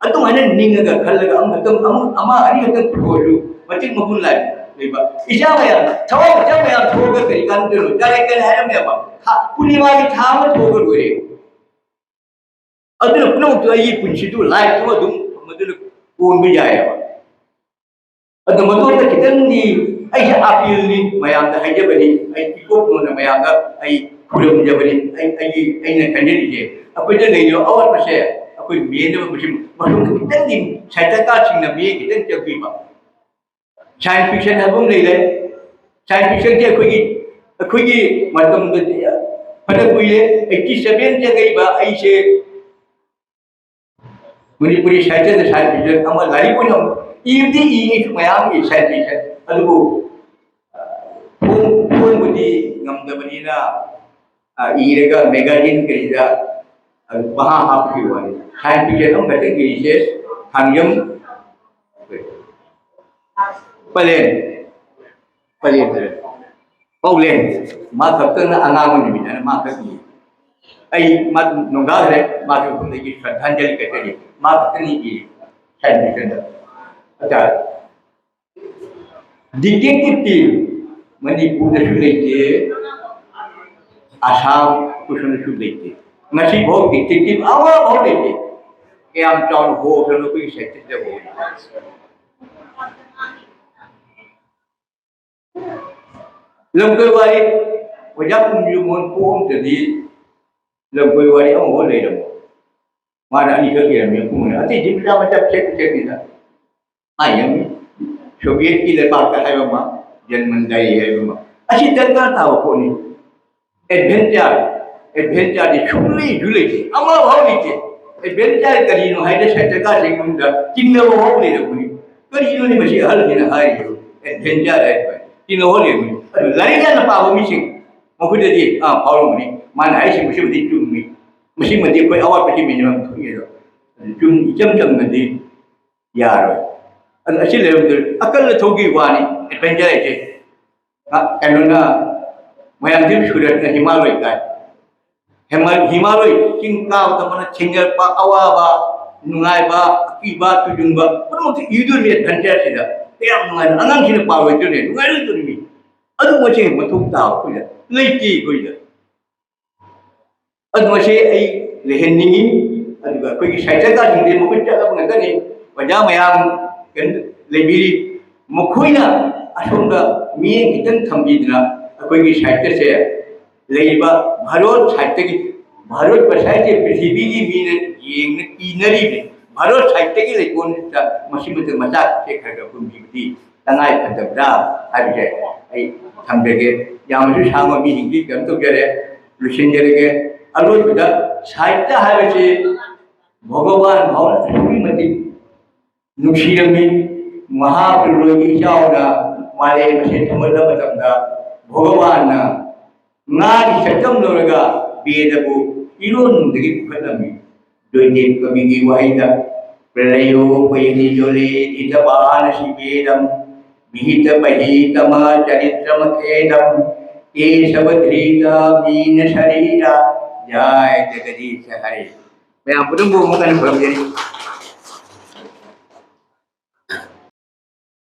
ꯑꯗꯨꯃꯥꯏꯅ ꯅꯤꯡꯉꯒ ꯈꯜꯂꯒ ꯑꯃꯈꯛꯇꯪ, ꯑꯃ, ꯑꯃ ꯑꯅꯤꯈꯛꯇꯪ ꯄꯨꯊꯣꯛꯑꯁꯨ ꯃꯇꯤꯛ ꯃꯒꯨꯟ ꯂꯥꯛꯑꯦ꯫ ꯂꯩꯕ ꯏꯆꯥ ꯃꯌꯥꯝ, ꯊꯋꯥꯏ ꯃꯆꯥ ꯃꯌꯥꯝ ꯊꯣꯛꯑꯒ ꯀꯔꯤ ꯀꯥꯟꯅꯗꯣꯏꯅꯣ? ꯗꯥꯏꯔꯦꯛ ꯀꯔꯤ ꯍꯥꯏꯔꯝꯃꯦꯕ? ꯊꯥ, ꯄꯨꯔꯅꯤꯃꯥꯒꯤ ꯊꯥ ꯑꯃ ꯊꯣꯛꯑꯒ ꯂꯣꯏꯔꯦ꯫ ꯑꯗꯨꯅ ꯄꯨꯝꯅꯃꯛꯇꯨ ꯑꯩꯒꯤ ꯄꯨꯟꯁꯤꯗꯨ ꯂꯥꯏꯐꯇꯨ ꯑꯗꯨꯝ ꯃꯗꯨꯅ ꯀꯣꯟꯕ ꯌꯥꯏꯑꯕ꯫ ꯑꯗꯣ ꯃꯗꯨꯗ ꯈꯤꯇꯪꯗꯤ ꯑꯩꯁꯦ ꯑꯥꯄꯤꯜꯅꯤ, ꯃꯌꯥꯝꯗ ꯍꯥꯏꯖꯕꯅꯤ, ꯑꯩ ꯏꯀꯣꯛ ꯅꯣꯟꯅ ꯃꯌꯥꯝꯗ ꯑꯩ ꯈꯨꯔꯨꯝꯖꯕꯅꯤ꯫ ꯑꯩ, ꯑꯩꯒꯤ, ꯑꯩꯅ ꯈꯟꯖꯔꯤꯁꯦ ꯑꯩꯈꯣꯏꯗ ꯂꯩꯔꯤꯕ ꯑꯋꯥꯠꯄꯁꯦ ꯑꯩꯈꯣꯏ ꯃꯦꯟꯅꯕ ꯃꯁꯤ ꯃꯐꯝꯗ ꯈꯤꯇꯪꯗꯤ ꯁꯥꯏꯇꯀꯥꯁꯤꯡꯅ ꯃꯤꯠꯌꯦꯡ ꯈꯤꯇꯪ ꯆꯪꯕꯤꯕ꯫ ꯁꯥꯏꯟꯁ ꯐꯤꯛꯁꯟ ꯍꯥꯏꯕ ꯑꯃ ꯂꯩꯔꯦ꯫ ꯁꯥꯏꯟꯁ ꯐꯤꯛꯁꯟꯁꯦ ꯑꯩꯈꯣꯏꯒꯤ, ꯑꯩꯈꯣꯏꯒꯤ ꯃꯇꯝꯗꯗꯤ ꯐꯅ ꯀꯨꯏꯔꯦ, ꯑꯩꯠꯇꯤ ꯁꯚꯦꯟ ꯆꯪꯉꯛꯏꯕ ꯑꯩꯁꯦ ꯃꯅꯤꯄꯨꯔꯤ ꯁꯥꯍꯤꯇ꯭ꯌꯗ ꯁꯥꯏꯟꯁ ꯐꯤꯛꯁꯟ ꯑꯃ ꯂꯥꯏꯔꯤꯛ ꯑꯣꯏꯅ ꯏꯕꯗꯤ ꯏ, ꯃꯌꯥꯝ ꯏ ꯁꯥꯏꯟꯁ ꯐꯤꯛꯁꯟ꯫ ꯑꯗꯨꯕꯨ ꯐꯣꯡ-, ꯐꯣꯡꯕꯗꯤ ꯉꯝꯗꯕꯅꯤꯅ, ꯑ, ꯏꯔꯒ ꯃꯦꯒꯥꯖꯤꯟ ꯀꯔꯤꯗ ꯑꯗꯨ ꯄꯪꯍꯥꯞ ꯍꯥꯞꯄꯒꯤ ꯋꯥꯅꯤ꯫ ꯁꯥꯏꯟꯁ ꯐꯤꯛꯁꯟ ꯑꯃꯈꯛꯇꯪꯒꯤ ꯔꯤꯁꯔꯁ ꯊꯥꯡꯖꯝ ꯄꯂꯦꯟ, ꯄꯂꯦꯟ ꯍꯥꯏꯔꯦ꯫ ꯄꯥꯎꯂꯦꯟ, ꯃꯥ ꯈꯛꯇꯅ ꯑꯉꯥꯡꯕ ꯅꯨꯃꯤꯠ ꯍꯥꯏꯅ ꯃꯥ ꯈꯛ ꯏ꯫ ꯑꯩ ꯃꯥ ꯅꯣꯡꯗꯥꯈ꯭ꯔꯦ, ꯃꯥꯁꯨ ꯑꯩꯈꯣꯏꯗꯒꯤ ꯁ꯭ꯔꯗꯙꯥꯟꯖꯂꯤ ꯀꯠꯆꯔꯤ꯫ ꯃꯥ ꯈꯛꯇꯅꯤ ꯏꯔꯤ ꯁꯥꯏꯟꯁ ꯐꯤꯛꯁꯟꯗ꯫ ꯑꯆꯥ, ꯗꯤꯇꯦꯛꯇꯤꯚꯇꯤ ꯃꯅꯤꯄꯨꯔꯗꯁꯨ ꯂꯩꯇꯦ, ꯑꯁꯥꯝ ꯀꯨꯁꯨꯝꯗꯁꯨ ꯂꯩꯇꯦ꯫ ꯉꯁꯤꯐꯥꯎ ꯗꯤꯇꯦꯛꯇꯤꯚ ꯑꯃꯐꯥꯎ ꯂꯩꯇꯦ꯫ ꯀꯌꯥꯝ ꯆꯥꯎꯅ ꯍꯣꯈ꯭ꯔꯕꯅꯣ ꯑꯩꯈꯣꯏꯒꯤ ꯁꯥꯍꯤꯇ꯭ꯌꯗꯕꯨ꯫ ꯂꯝꯀꯣꯏ ꯋꯥꯔꯤ, ꯑꯣꯖꯥ ꯀꯨꯝꯖꯨ ꯃꯣꯍꯟ ꯄꯣꯛꯑꯝꯗ꯭ꯔꯗꯤ ꯂꯝꯀꯣꯏ ꯋꯥꯔꯤ ꯑꯃꯐꯥꯎ ꯂꯩꯔꯝꯃꯣꯏ꯫ ꯃꯥꯅ ꯑꯅꯤꯈꯛ ꯏꯔꯝꯃꯤ, ꯄꯨꯡ ꯑꯅꯤ꯫ ꯑꯇꯩꯗꯤ ꯃꯆꯥ ꯃꯆꯥ ꯄꯤꯁꯛ ꯄꯤꯁꯛꯅꯤꯗ꯫ ꯍꯥꯏ ꯌꯥꯝꯃꯤ꯫ ꯁꯣꯚꯤꯌꯦꯠꯀꯤ ꯂꯩꯕꯥꯛꯇ ꯍꯥꯏꯕ ꯑꯃ, ꯖꯔꯃꯟ ꯗꯥꯏꯔꯤ ꯍꯥꯏꯕ ꯑꯃ꯫ ꯑꯁꯤ ꯗꯔꯀꯥꯔ ꯇꯥꯕ ꯄꯣꯠꯅꯤ꯫ ꯑꯦꯗꯚꯦꯟꯆꯔ, ꯑꯦꯗꯚꯦꯟꯆꯔꯗꯤ ꯁꯨꯡꯂꯩꯁꯨ ꯂꯩꯇꯦ, ꯑꯃꯐꯥꯎ ꯂꯩꯇꯦ꯫ ꯑꯦꯗꯚꯦꯟꯆꯔ ꯀꯔꯤꯅꯣ ꯍꯥꯏꯗ ꯁꯥꯍꯤꯇ꯭ꯌꯀꯥꯔꯁꯤꯡ ꯃꯅꯨꯡꯗ ꯆꯤꯡꯅꯕ ꯐꯥꯎ ꯂꯩꯔꯝꯒꯅꯤ꯫ ꯀꯔꯤꯅꯣꯅꯦ ꯃꯁꯤ ꯑꯍꯜꯁꯤꯅ ꯍꯥꯏꯔꯤꯕ ꯑꯦꯗꯚꯦꯟꯆꯔ ꯍꯥꯏꯕ? ꯆꯤꯡꯅꯕ ꯐꯥꯎ ꯂꯩꯔꯝꯒꯅꯤ꯫ ꯑꯗꯨ ꯂꯥꯏꯔꯤꯛ ꯌꯥꯝꯅ ꯄꯥꯕ ꯃꯤꯁꯤꯡ ꯃꯈꯣꯏꯗꯗꯤ ꯑꯥ ꯐꯥꯎꯔꯝꯒꯅꯤ꯫ ꯃꯥꯅ ꯍꯥꯏꯔꯤꯁꯤ ꯃꯁꯤꯃꯗꯤ ꯆꯨꯝꯃꯤ, ꯃꯁꯤꯃꯗꯤ ꯑꯩꯈꯣꯏ ꯑꯋꯥꯠꯄꯁꯤ ꯃꯤꯅꯤꯃꯝ ꯊꯣꯛꯏ꯫ ꯑꯗꯣ ꯆꯨꯝ, ꯏꯆꯝ ꯆꯝꯅꯗꯤ ꯌꯥꯔꯣꯏ꯫ ꯑꯗꯨ ꯑꯁꯤ ꯂꯩꯔꯝꯗ꯭ꯔ ꯑꯀꯜ ꯑꯊꯧꯒꯤ ꯋꯥꯅꯤ ꯑꯦꯗꯚꯦꯟꯆꯔ ꯍꯥꯏꯁꯦ꯫ ꯑ, ꯀꯩꯅꯣꯅ, ꯃꯌꯥꯝꯗꯤ ꯁꯨꯔꯖꯅ ꯍꯤꯃꯥꯂꯣꯏ ꯀꯥꯏ꯫ ꯍꯤꯃꯥ-, ꯍꯤꯃꯥꯂꯣꯏ ꯆꯤꯡ ꯀꯥꯕꯗ ꯃꯥꯅ ꯊꯦꯡꯅꯔꯛꯄ ꯑꯋꯥꯕ, ꯅꯨꯡꯉꯥꯏꯕ, ꯑꯀꯤꯕ, ꯇꯨꯖꯨꯡꯕ ꯄꯨꯝꯅꯃꯛꯇ ꯏꯗꯣꯔꯤꯕ ꯑꯦꯗꯚꯦꯟꯆꯔꯁꯤꯗ꯫ ꯀꯌꯥꯝ ꯅꯨꯡꯉꯥꯏꯅ, ꯑꯉꯥꯡꯁꯤꯡꯅ ꯄꯥꯔꯣꯏꯗꯣꯔꯤꯅꯦ, ꯅꯨꯡꯉꯥꯏꯔꯣꯏꯗꯣꯔꯤꯅꯤ꯫ ꯑꯗꯨ ꯃꯁꯤ ꯃꯊꯧ ꯇꯥꯕ ꯑꯩꯈꯣꯏꯗ ꯂꯩꯇꯦ ꯑꯩꯈꯣꯏꯗ꯫ ꯑꯗꯨ ꯃꯁꯤ ꯑꯩ ꯂꯩꯍꯟꯅꯤꯡꯉꯤ꯫ ꯑꯗꯨꯒ ꯑꯩꯈꯣꯏꯒꯤ ꯁꯥꯍꯤꯇ꯭ꯌꯀꯥꯔꯁꯤꯡꯁꯦ ꯃꯈꯨꯠ ꯆꯠꯂꯕ ꯉꯥꯛꯇꯅꯤ꯫ ꯑꯣꯖꯥ ꯃꯌꯥꯝ ꯀꯩꯅꯣ ꯂꯩꯕꯤꯔꯤ, ꯃꯈꯣꯏꯅ ꯑꯁꯣꯝꯗ ꯃꯤꯠꯌꯦꯡ ꯈꯤꯇꯪ ꯊꯝꯕꯤꯗꯅ ꯑꯩꯈꯣꯏꯒꯤ ꯁꯥꯍꯤꯇ꯭ꯌꯁꯦ ꯂꯩꯔꯤꯕ ꯚꯥꯔꯠ ꯁꯥꯍꯤꯇ꯭ꯌꯒꯤ, ꯚꯥꯔꯠ ꯁꯥꯍꯤꯇ꯭ꯌ ꯄ꯭ꯔꯤꯊꯤꯕꯤꯒꯤ ꯃꯤꯅ ꯌꯦꯡꯅ ꯏꯅꯔꯤꯕꯅꯤ꯫ ꯚꯥꯔꯠ ꯁꯥꯍꯤꯇ꯭ꯌꯒꯤ ꯂꯩꯀꯣꯜꯁꯤꯗ ꯃꯁꯤ ꯃꯇꯝ ꯃꯆꯥꯁꯦ ꯈꯔ ꯈꯔ ꯍꯨꯟꯕꯤꯕꯗꯤ ꯇꯉꯥꯏ ꯐꯗꯕ꯭ꯔꯥ ꯍꯥꯏꯕꯁꯦ ꯑꯩ ꯊꯝꯖꯒꯦ꯫ ꯌꯥꯝꯅꯁꯨ ꯁꯥꯡꯕ ꯃꯤꯁꯤꯡꯁꯤ ꯀꯩꯅꯣ ꯇꯧꯖꯔꯦ, ꯂꯣꯏꯁꯤꯟꯖꯔꯒꯦ꯫ ꯑꯔꯣꯏꯕꯗ ꯁꯥꯍꯤꯇ꯭ꯌ ꯍꯥꯏꯕꯁꯤ ꯚꯒꯋꯥꯟ ꯐꯥꯎꯅ ꯑꯁꯨꯛꯀꯤ ꯃꯇꯤꯛ ꯅꯨꯡꯁꯤꯔꯝꯃꯤ꯫ ꯃꯍꯥꯄ꯭ꯔꯂꯣꯏꯒꯤ ꯏꯆꯥꯎꯅ ꯃꯥꯂꯦꯝ ꯑꯁꯤ ꯊꯨꯝꯍꯠꯂꯕ ꯃꯇꯝꯗ ꯚꯒꯋꯥꯟꯅ ꯉꯥꯒꯤ ꯁꯛꯇꯝ ꯂꯧꯔꯒ ꯕꯦꯗꯕꯨ ꯏꯔꯣꯟꯅꯨꯡꯗꯒꯤ ꯄꯨꯈꯠꯂꯝꯃꯤ꯫ ꯖꯣꯏꯗꯦꯕ ꯀꯕꯤꯒꯤ ꯋꯥꯍꯩꯗ "ꯄ꯭ꯔꯂꯌꯣ ꯄꯌꯅꯤ ꯖꯣꯂꯦ ꯙꯤꯇꯕꯥꯅꯁꯤ ꯕꯦꯗꯝ ꯚꯤꯍꯤꯇ ꯕꯍꯤꯇꯃ ꯆꯔꯤꯇ꯭ꯔꯃꯈꯦꯗꯝ ꯀꯦꯁꯕ ꯙ꯭ꯔꯤꯇ ꯃꯤꯅ ꯁꯔꯤꯔ ꯖꯥꯏ ꯖꯒꯗꯤꯁ ꯍꯔꯦ"꯫ ꯃꯌꯥꯝ ꯄꯨꯝꯅꯃꯛꯄꯨ ꯑꯃꯨꯛ ꯍꯟꯅ ꯈꯨꯔꯨꯝꯖꯔꯤ꯫